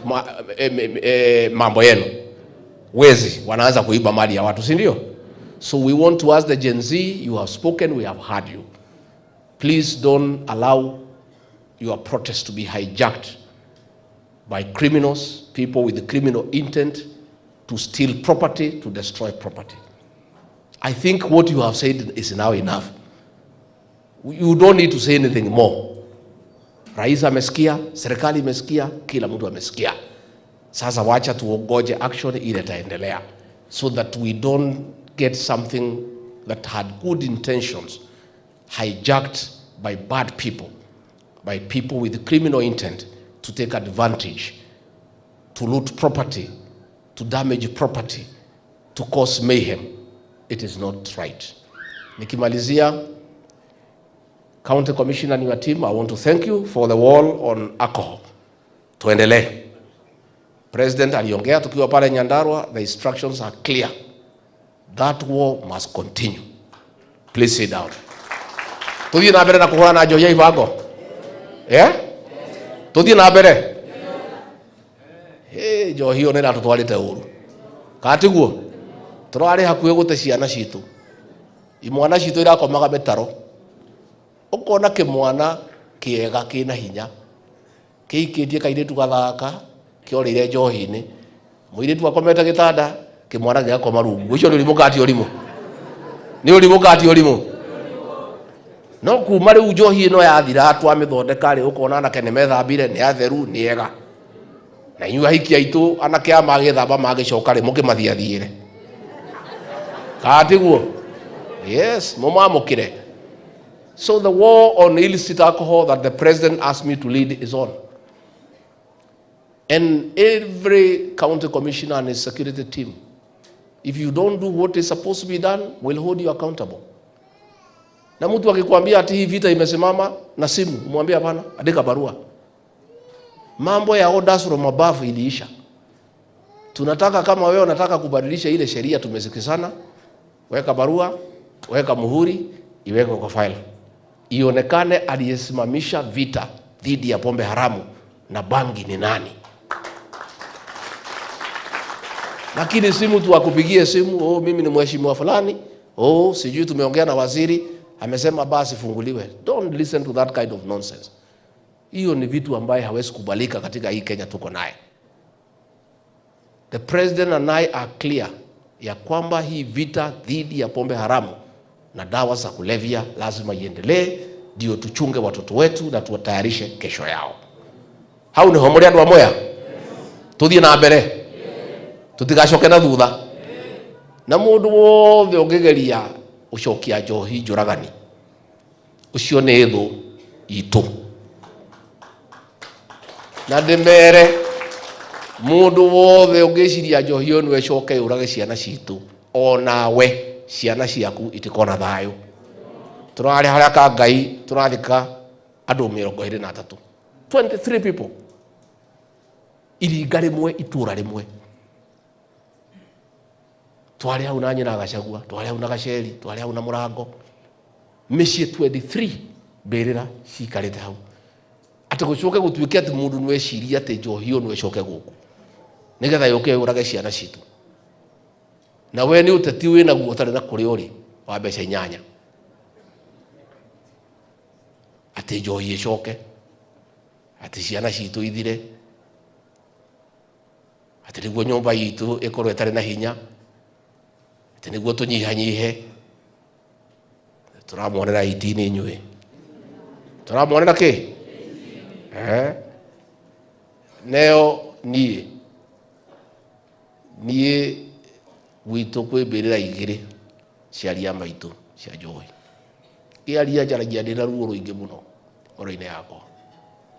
S4: mambo yenu. Wezi wanaanza kuiba mali ya watu, si ndio? So we want to ask the Gen Z, you have spoken, we have heard you. Please don't allow your protest to be hijacked by criminals, people with criminal intent to steal property, to destroy property. I think what you have said is now enough. You don't need to say anything more. Rais amesikia, serikali imesikia, kila mtu amesikia. Sasa wacha tuongoje action ile itaendelea, so that we don't get something that had good intentions hijacked by bad people, by people with criminal intent to take advantage, to loot property, to damage property, to cause mayhem. It is not right. Nikimalizia, County Commissioner and your team, I want to thank you for the wall on alcohol. Tuendelee. President aliongea tukiwa pale Nyandarua, the instructions are clear. That war must continue. Please sit down. Tuthie na mbere na kuhurana njohi ya ibango. Yeah? Tuthie na mbere. Hey, njohi ĩyo nĩ ĩratũtwarĩte ũru. Kana tiguo? Tũrarĩ hakuhĩ gũte ciana citũ. Imwana citũ irakomaga mĩtaro. Ũkona kĩmwana kĩega kĩna hinya kĩikĩtie kairĩtu gathaka kĩorĩire njohi-inĩ, mũirĩtu akomete gĩtanda, kĩmwana gĩgakoma rungu. Ũcio nĩ ũrimũ kana ti ũrimũ? Nĩ ũrimũ kana ti ũrimũ? No kuma rĩu njohi ĩno yathira twamĩthondeka rĩ, ũkona anake nĩ methambire, nĩ atheru, nĩ ega. Na inyuĩ ahiki aitũ anake aya magĩthamba magĩcoka rĩ, mũkĩmathiathiĩre. Kana tiguo? Yes, mũmamũkĩre. So the war on illicit alcohol that the president asked me to lead is on. And every county commissioner and his security team, if you don't do what is supposed to be done, we'll hold you accountable. Na mtu akikwambia ati hii vita imesimama na simu, umwambie hapana, andika barua. Mambo ya orders from above iliisha. Tunataka kama wewe unataka kubadilisha ile sheria tumesikizana, weka barua, weka muhuri, iweke kwa file. Ionekane aliyesimamisha vita dhidi ya pombe haramu na bangi ni nani. Lakini si mtu akupigie simu, oh, mimi ni mheshimiwa fulani, oh, sijui tumeongea na waziri, amesema basi funguliwe. Don't listen to that kind of nonsense. Hiyo ni vitu ambaye hawezi kubalika katika hii Kenya tuko naye. The president and I are clear ya kwamba hii vita dhidi ya pombe haramu na dawa za kulevya lazima iendelee, ndio tuchunge watoto wetu na tuwatayarishe kesho yao. Hau niho muri andu a Mwea? Tuthie na mbere, tutigacoke na thutha. Na mundu wothe ungigeria ucokia njohi njuragani, ucio ni thu itu. Na ndimere mundu wothe ungiciria njohi ĩyo nĩwe ĩcoke yũrage ciana citũ, onawe ciana ciaku itikona thayo. Turarĩ harĩa ka Ngai turathika andũ 23, 23 people, iringa rĩmwe, itũra rĩmwe. Twarĩ hau na nyina Gachagua, twarĩ hau na Gacheri, twarĩ hau na Mũrango, mĩciĩ 23 mbĩrĩra cikarĩte hau. Atĩ gũcoke gũtuĩke atĩ mũndũ nĩweciria atĩ njohi ĩyo no ĩcoke gũkũ nĩgetha yũke yũrage ciana citũ. Na we nĩ ũteti wĩnaguo ũtarĩ na kũrĩa ũrĩ wa mbeca 8, atĩ njohi ĩcoke, atĩ ciana citũ ithire, atĩ nĩguo nyũmba itũ ĩkorwo ĩtarĩ na hinya, atĩ nĩguo tũnyihanyihe. Tũramuonera 18 inyuĩ, tũramuonera kĩ? Neo niĩ gwitũ kwĩ mbĩrĩra igĩrĩ cia aria maitũ cia njohi. Kĩaria njaragia ndĩna ruo rũingĩ mũno ngoro-inĩ yakwa.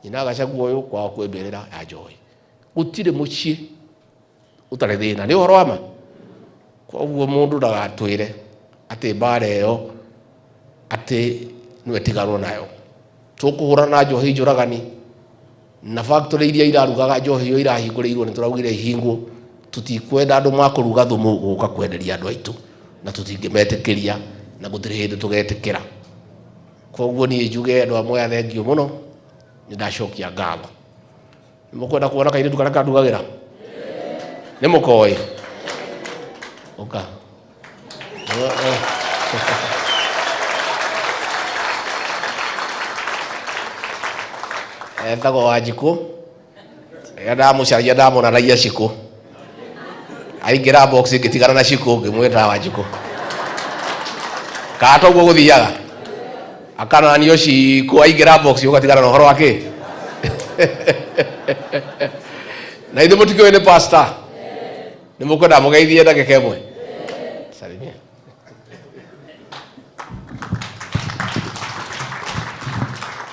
S4: Nyina Gachagua ũyũ kwao kwĩ mbĩrĩra ya njohi. Gũtirĩ mũciĩ ũtarĩ thĩna. Nĩ ũhoro wa ma? Koguo mũndũ ndagatwĩre atĩ mbara ĩyo atĩ nĩwe tiganwo nayo. Tũkũhũrana na njohi njũragani na factory iria irarugaga njohi ĩyo irahingũrĩirwo nĩ tũraugire ihingwo. Tutikwenda andũ makũruga thumu gũka kwenderia andũ aitũ, na tũtingĩmetĩkĩria na gũtirĩ hĩndĩ tũgetĩkĩra. Koguo niĩ njuge andũ a Mwea thengiũ mũno, nĩ ndacokia ngatho. Nĩ mũkwenda kuona kairĩtu karĩa kandugagĩra? Nĩ mũkoĩ? Ũka. Etagwo Wanjikũ. Rĩrĩa ndamũcaria ndamonanagia Cikũ. Aingĩra box ngĩtigana na Cikũ ngĩmwĩta Wanjikũ. Kana toguo gũthiaga? Akananio Cikũ aingĩra box ũgatigana na ũhoro wa kĩ? Na ithuĩ mũtikĩũĩ nĩ pastor? Nĩ mũkwenda mũgeithie ndagĩka ĩmwe? Salimia.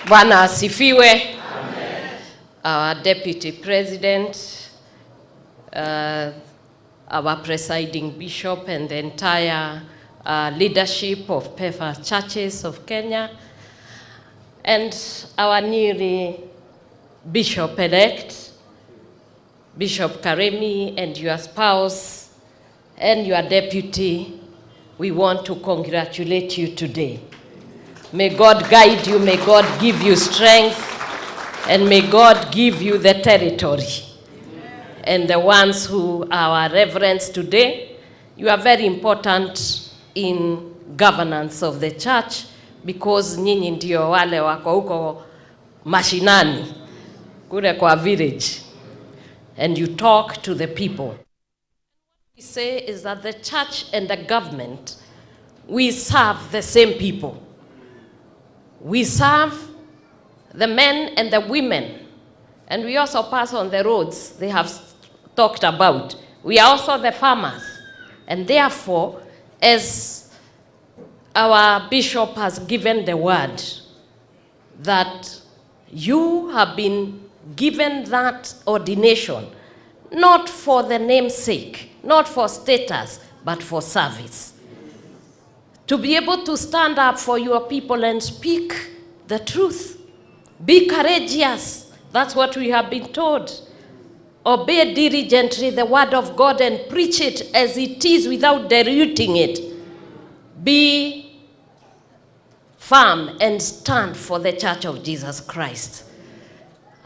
S9: Bwana asifiwe. Our Deputy President, our presiding bishop and the entire leadership of PEFA churches of Kenya, and our newly bishop-elect, Bishop Karemi, and your spouse and your deputy. We want to congratulate you today. May God guide you, may God give you strength, and may God give you the territory. And the ones who are our reverends today, you are very important in governance of the church, because nyinyi ndio wale wako huko mashinani, kule kwa village, and you talk to the people. What we say is that the church and the government, we serve the same people. We serve the men and the women, and we also pass on the roads they have talked about. We are also the farmers, and therefore, as our bishop has given the word, that you have been given that ordination, not for the namesake, not for status, but for service. To be able to stand up for your people and speak the truth. Be courageous. That's what we have been told. Obey diligently the word of God and preach it as it is without diluting it. Be firm and stand for the church of Jesus Christ.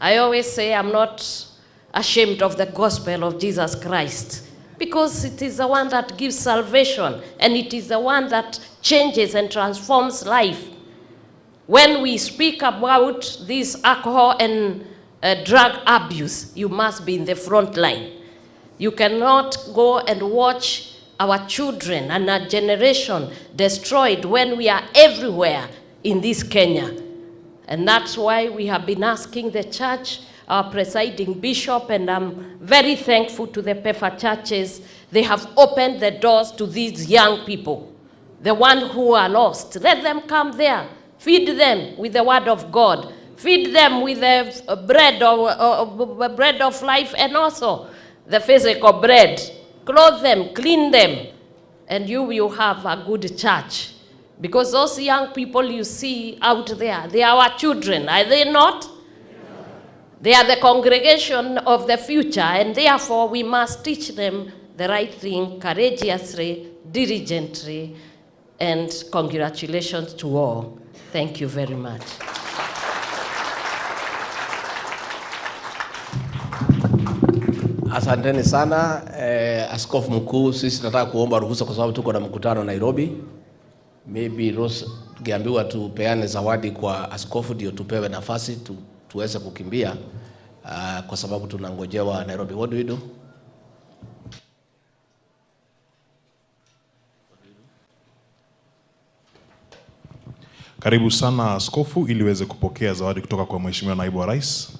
S9: I always say I'm not ashamed of the gospel of Jesus Christ, because it is the one that gives salvation, and it is the one that changes and transforms life. When we speak about this alcohol and drug abuse, you must be in the front line. You cannot go and watch our children and our generation destroyed when we are everywhere in this Kenya. And that's why we have been asking the church, our presiding bishop, and I'm very thankful to the PEFA churches. They have opened the doors to these young people, the ones who are lost. Let them come there. Feed them with the word of God. Feed them with the bread of, bread of life, and also the physical bread. Clothe them, clean them, and you will have a good church. Because those young people you see out there, they are our children, are they not? They are the congregation of the future, and therefore we must teach them the right thing courageously, diligently, and congratulations to all. Thank you very much.
S4: Asanteni sana Askofu Mkuu, sisi tunataka kuomba ruhusa kwa sababu tuko na mkutano Nairobi. Maybe Rose tukiambiwa tupeane zawadi kwa askofu ndio tupewe nafasi tuweze kukimbia kwa sababu tunangojewa Nairobi. What do we do?
S14: Karibu sana askofu ili uweze kupokea zawadi kutoka kwa Mheshimiwa Naibu wa Rais.